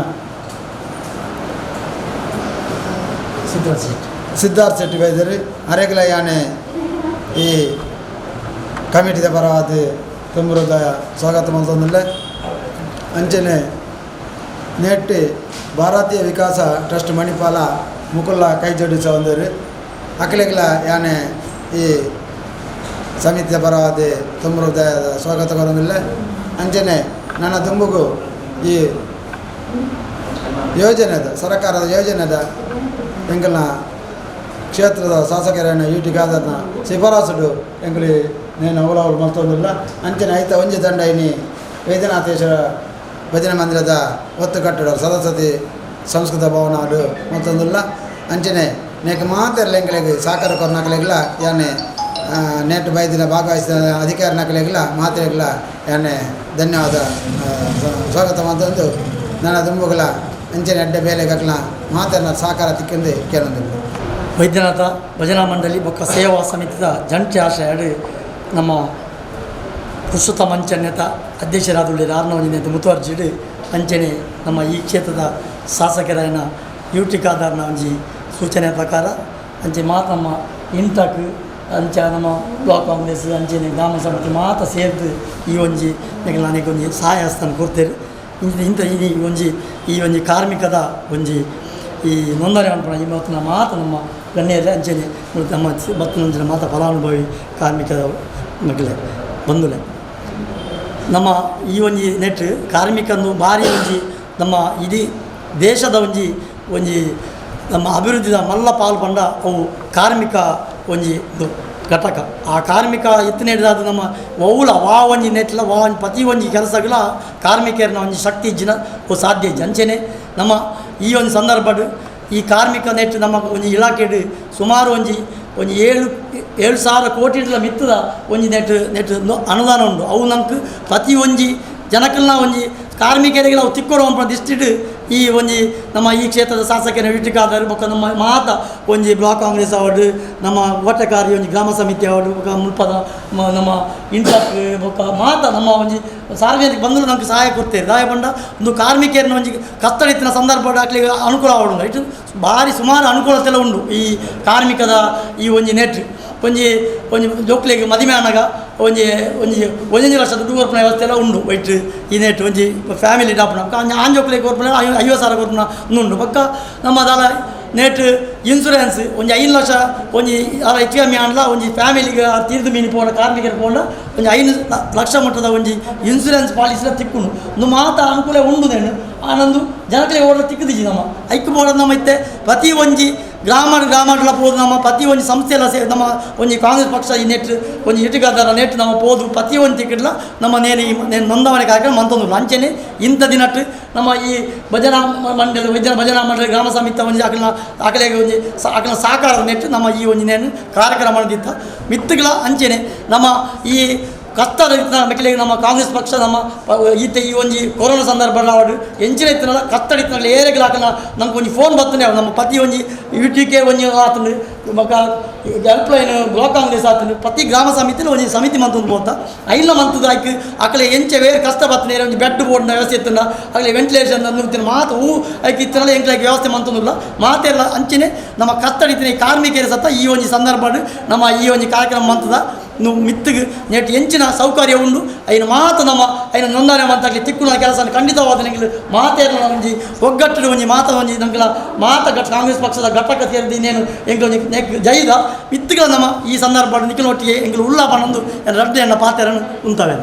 ಸಿದ್ಧಾರ್ಥ ಶೆಟ್ಟಿ ವೈದ್ಯರು ಅರೆಗ್ಲ ಯಾನೆ ಈ ಕಮಿಟಿದ ಪರವಾದ ತುಂಬುರದ ಸ್ವಾಗತ ಮಲ್ತೊಂದುಲ್ಲೆ. ಅಂಚನೆ ನೆಟ್ಟಿ ಭಾರತೀಯ ವಿಕಾಸ ಟ್ರಸ್ಟ್ ಮಣಿಪಾಲ ಮುಕುಲ್ಲ ಕೈ ಜೋಡಿಸ ಒಂದರು ಅಕಲೆಗ್ಲ ಯಾನೆ ಈ ಸಮಿತಿಯ ಪರವಾದ ತುಂಬುರದ ಸ್ವಾಗತ ಕೊರೊಂದುಲ್ಲೆ. ಅಂಚನೆ ನನ್ನ ತುಂಬುಗು ಈ ಯೋಜನೆದ ಸರಕಾರದ ಯೋಜನೆದ ಎಂಕಲ್ನ ಕ್ಷೇತ್ರದ ಶಾಸಕರನ್ನ ಯು ಟಿ ಖಾದರ್ನ ಶಿಫಾರಸುಡು ಎಂಕುಲಿ ನೇನು ಅವಲವಲು ಮಲ್ತೊಂದುಲ್ಲ. ಅಂಚನೆ ಐತ ಒಂಜಿ ದಂಡ ಇನಿ ವೈದ್ಯನಾಥೇಶ್ವರ ಭಜನೆ ಮಂದಿರದ ಒತ್ತು ಕಟ್ಟಡ ಸರಸ್ವತಿ ಸಂಸ್ಕೃತ ಭವನ ಮತ್ತೊಂದುಲ್ಲ. ಅಂಚನೆ ನೇಕ್ ಮಾತೆರ್ಲ ಎಂಕಲೆಗ್ ಸಹಕಾರ ಕೊರ್ನಕಲೆಗ್ಲ ಯಾನೆ ನೇಟ್ ಬೈದಿನ ಭಾಗವಹಿಸಿದ ಅಧಿಕಾರಿ ನಕಲೆಗ್ಲ ಮಾತೆರೆಗ್ಲ ಯಾನೆ ಧನ್ಯವಾದ ಸ್ವಾಗತ ಮಾತೊಂದು ನನ್ನ ದುಂಬುಗಳ ಅಂಚನೆ ಅಡ್ಡ ಬೇಲೆಗಕ್ಲ ಮಾತೆರ್ನ ಸಹಕಾರ ತಿಕ್ಕಿಂದು ಕೇಳೊಂದುಲ್ಲ. ವೈದ್ಯನಾಥ ಭಜನಾ ಮಂಡಳಿ ಬೊಕ್ಕ ಸೇವಾ ಸಮಿತಿದ ಜಂಟಿ ಆಶ್ರಯ ನಮ್ಮ ಪುರುಷೋತ್ತಮ ಅಂಚನ್ಯತ ಅಧ್ಯಕ್ಷರಾದುಳ್ಳಿ ಆರ್ನವಂಜಿನೇತ ಮುತುವರ್ಜಿಡು ಅಂಚನೆ ನಮ್ಮ ಈ ಕ್ಷೇತ್ರದ ಶಾಸಕರಾಯನ ಯು ಟಿ ಖಾದರ್ನ ಒಂಜಿ ಸೂಚನೆ ಪ್ರಕಾರ ಅಂಚೆ ಮಾತ ನಮ್ಮ ಇಂಟಕ್ ಅಂಚ ನಮ್ಮ ಬ್ಲಾಕ್ ಕಾಂಗ್ರೆಸ್ ಅಂಚನೆ ಗ್ರಾಮ ಸಮಿತಿ ಮಾತ ಸೇರ್ದು ಈ ಒಂಜಿ ನನಗೆ ಒಂಜಿ ಸಹಾಯ ಹಸ್ತನ ಕೊಡ್ತೇವೆ. ಇಂಥ ಈ ಒಂಜಿ ಈ ಒಂಜಿ ಕಾರ್ಮಿಕದ ಒಂಜಿ ಈ ನೋಂದಣಿ ಅನ್ಪುಣ ಈ ಮತ್ತು ಮಾತ ನಮ್ಮ ಗಣ್ಯರೇ ಅಂಚನೆ ನಮ್ಮ ಬತ್ತಿನಂಚಿನ ಮಾತ ಫಲಾನುಭವಿ ಕಾರ್ಮಿಕದ ಮಗಲೆ ಬಂಧುಲೆ ನಮ್ಮ ಈ ಒಂಜಿ ನೆಟ್ ಕಾರ್ಮಿಕಂದು ಭಾರಿ ಒಂಜಿ ನಮ್ಮ ಇಡೀ ದೇಶದ ಒಂಜಿ ಒಂಜಿ ನಮ್ಮ ಅಭಿವೃದ್ಧಿದ ಮಲ್ಲ ಪಾಲು ಪಂಡ ಅವು ಕಾರ್ಮಿಕ ಒಂಜಿ ಘಟಕ. ಆ ಕಾರ್ಮಿಕ ಇತ್ತನೇದಾದ ನಮ್ಮ ಒವ್ಲ ವಾ ಒಂಜಿ ನೆಟ್ಲ ವಾ ಒಂಜಿ ಪ್ರತಿ ಒಂಜಿ ಕೆಲಸಗಳ ಕಾರ್ಮಿಕರನ್ನ ಒಂಜಿ ಶಕ್ತಿ ಇಜ್ಜಿನ ಸಾಧ್ಯ ಇಜ್ಜಿ. ಅಂಚನೆ ನಮ್ಮ ಈ ಒಂದು ಸಂದರ್ಭಡ್ ಈ ಕಾರ್ಮಿಕ ನೆಟ್ ನಮ್ಮ ಒಂಜಿ ಇಲಾಖೆಡ್ ಸುಮಾರು ಒಂಜಿ ಒಂಜಿ 7,000 ಕೋಟಿ ಮಿತ್ತದ ಒಂಜಿ ನೆಟ್ ನೆಟ್ ಅನುದಾನ ಉಂಡು. ಅವು ನಮ್ಗೆ ಪ್ರತಿ ಒಂಜಿ ಜನಕಲ್ನ ಒಂಜಿ ಕಾರ್ಮಿಕರಿಗೆ ನಾವು ತಿಕ್ಕೊಡು ದೃಷ್ಟಿಡ್ ಈ ಒಂಜಿ ನಮ್ಮ ಈ ಕ್ಷೇತ್ರದ ಶಾಸಕರ ಯು ಟಿ ಖಾದರ್ ಬೊಕ್ಕ ನಮ್ಮ ಮಾತ ಒಂಜಿ ಬ್ಲಾಕ್ ಕಾಂಗ್ರೆಸ್ ಅವಡು ನಮ್ಮ ಓಟಕಾರಿ ಒಂಜಿ ಗ್ರಾಮ ಸಮಿತಿ ಅವಡು ಬೊಕ್ಕ ಮುಲ್ಪದ ನಮ್ಮ ಇಂಟಕ್ ಬೊಕ್ಕ ಮಾತ ನಮ್ಮ ಒಂಜಿ ಸಾರ್ವಜನಿಕ ಬಂಧುಲು ನಮ್ಗೆ ಸಹಾಯ ಕೊಡ್ತೇವೆ. ಸಹಾಯ ಪಂಡ ಒಂದು ಕಾರ್ಮಿಕರನ್ನ ಒಂಜಿ ಕತ್ತಡಿತ್ತಿನ ಸಂದರ್ಭ ಅಕ್ಲಿಗೆ ಅನುಕೂಲ ಅವಡು ಇಟ್ಟು ಭಾರಿ ಸುಮಾರು ಅನುಕೂಲತೆಲ್ಲ ಉಂಡು ಈ ಕಾರ್ಮಿಕದ ಈ ಒಂಜಿ ನೆಟ್ ಒಂಜಿ ಒಂಜಿ ಜೋಕ್ಲೆಗ್ ಮದಿಮೆ ಆನಗ ಒಂಜಿ ಒಂಜಿ ಒಂಜೊಂಜಿ ಲಕ್ಷ ದುಡ್ಡು ಕೊರ್ಪುನ ವ್ಯವಸ್ಥೆ ಎಲ್ಲ ಉಂಡು ವೈಟ್ ಈ ನೆಟ್ ಒಂಜಿ ಫ್ಯಾಮಿಲಿ ಡಾಪುನ ಆಂಜೋಕ್ಲೆಗ್ ಕೊರ್ಪುನ 50,000 ಕೊರ್ಪುನ ಉಂಡು. ಬೊಕ್ಕ ನಮ್ಮ ದಾಲ ನೆಟ್ ಇನ್ಸೂರೆನ್ಸ್ ಒಂಜಿ 5 ಲಕ್ಷ ಒಂಜಿ ಅಲ ಹೆಚ್ಚು ಕಮ್ಮಿ ಆಂಡ್ಲ ಒಂಜಿ ಫ್ಯಾಮಿಲಿಗೆ ತೀರ್ದು ಮೀನು ಪೋಂಡ ಕಾರ್ಮಿಕರು ಪೋಂಡ ಒಂಜಿ 5 ಲಕ್ಷ ಮಟ್ಟದ ಒಂಜಿ ಇನ್ಸೂರೆನ್ಸ್ ಪಾಲಿಸಿಲ ತಿಕ್ಕುಂಡು. ಒಂದು ಮಾತ ಅನುಕೂಲ ಉಂಡು ನೇನು ಆನಂದು ಜನಕ್ಕೆ ಓಡ ತಿಕ್ಕದಿಜ್ಜಿ ನಮ್ಮ ಐಕ್ ಬೋಡ ನಮ್ಮ ಇತ್ತೆ ಪ್ರತಿ ಒಂಜಿ ಗ್ರಾಮ ಗ್ರಾಮಗಳ ಪೋದು ನಮ್ಮ ಪ್ರತಿ ಒಂಜಿ ಸಂಸ್ಥೆಲ್ಲ ಸೇ ನಮ್ಮ ಒಂಜಿ ಕಾಂಗ್ರೆಸ್ ಪಕ್ಷ ಈ ನೆಟ್ ಒಂಜಿ ಇಟುಗಾದರ ನೆಟ್ ನಮ್ಮ ಪೋದು ಪ್ರತಿ ಒಂಜಿ ತಿಕ್ಕಿಡ್ಲ ನಮ್ಮ ನೇನು ಈ ನೇನು ನೋಂದಾವಣೆ ಕಾರ್ಯಕ್ರಮ ಮಂತೊಂದು ಅಂಚೆನೆ ಇಂಥ ದಿನಟ್ಟು ನಮ್ಮ ಈ ಭಜನಾ ಮಂಡಳಿ ವೈದ್ಯನ ಭಜನಾ ಮಂಡಳಿ ಗ್ರಾಮ ಸಮಿತಿ ಒಂಜಿ ಅಕಲ್ನ ಅಕಲೆಗೆ ಒಂಜಿ ಅಕಲ್ನ ಸಹಕಾರದ ನೆಟ್ಟು ನಮ್ಮ ಈ ಒಂಜಿ ನೇನು ಕಾರ್ಯಕ್ರಮ ದಿತ್ತ ಮಿತ್ತುಗಳ ಅಂಚೆನೆ ನಮ್ಮ ಈ ಕಷ್ಟ ಮಕ್ಕಳಿಗೆ ನಮ್ಮ ಕಾಂಗ್ರೆಸ್ ಪಕ್ಷ ನಮ್ಮ ಈತ ಈ ಒಂಜಿ ಕೊರೋನಾ ಸಂದರ್ಭ ಎಂಚಿನ ಇತ್ತಿನಲ್ಲ ಕಷ್ಟ ಇತ್ತಿನಲ್ಲ ಏರೆಗ್ಲ ಹಾಕಲ್ಲ ನಮ್ಗೆ ಒಂಜಿ ಫೋನ್ ಬರ್ತದೆ ನಮ್ಮ ಪತಿ ಒಂಜಿ U T K ಒಂಜಿ ಆತಂದು ಬೊಕ್ಕ ಹೆಲ್ಪ್ ಲೈನ್ ಬ್ಲಾಕ್ ಕಾಂಗ್ರೆಸ್ ಆತುಂಡು. ಪ್ರತಿ ಗ್ರಾಮ ಸಮಿತಿನ ಒಂಜಿ ಸಮಿತಿ ಮಂತೊಂದು ಪೋತ ಐಲ ಮಂತದ ಐಕ್ ಅಕಲೆ ಎಂಚ ವೇರ್ ಕಷ್ಟ ಬತ್ತನೇರ ಒಂಜಿ ಬೆಡ್ ಬೋರ್ಡ್ನ ವ್ಯವಸ್ಥೆ ಇತ್ತುಂಡ ಅಗಲೆ ವೆಂಟಿಲೇಷನ್ ಅಂದು ಮಾತ ಹೂ ಐಕ್ ಇತ್ತನಲ್ಲ ಎಂಕ್ಲಾಗ ವ್ಯವಸ್ಥೆ ಮಂತೊಂದುಲ್ಲ ಮಾತೆಲ್ಲ. ಅಂಚನೆ ನಮ್ಮ ಕಷ್ಟಡಿತ್ತಿನ ಈ ಕಾರ್ಮಿಕರ ಸತ್ತ ಈ ಒಂಜಿ ಸಂದರ್ಭಡ್ ನಮ್ಮ ಈ ಒಂಜಿ ಕಾರ್ಯಕ್ರಮ ಮಂತದ ಮಿತ್ತಿಗೆ ನೆಟ್ ಎಂಚಿನ ಸೌಕರ್ಯ ಉಂಡು ಐನ ಮಾತ ನಮ್ಮ ಐನ ನೋಂದಣಿ ಮಂತಾಗ್ಲಿ ತಿಕ್ಕುನ ಕೆಲಸ ಖಂಡಿತವಾದ ಎಂಕ್ಲು ಮಾತೆರ್ಲ ಒಂಜಿ ಒಗ್ಗಟ್ಟು ಒಂಜಿ ಮಾತ ಒಂಜಿ ನಂಕಲ ಮಾತ ಘಟ ಕಾಂಗ್ರೆಸ್ ಪಕ್ಷದ ಘಟಕ ಸೇರಿದ ಇನ್ನೇನು ಎಂಕ್ಲು ಒಂಜಿ ನೆಕ್ ಜೈದ ಮಿತ್ತುಗಳ ನಮ್ಮ ಈ ಸಂದರ್ಭ ನಿಖಿಲೊಟ್ಟಿಗೆ ಎಂಕ್ಲು ಉಲ್ಲ ಪನ್ನೊಂದು ರಡ್ಡು ಎನ್ನ ಪಾತೆರನ್ನು ಉಂತವೆ.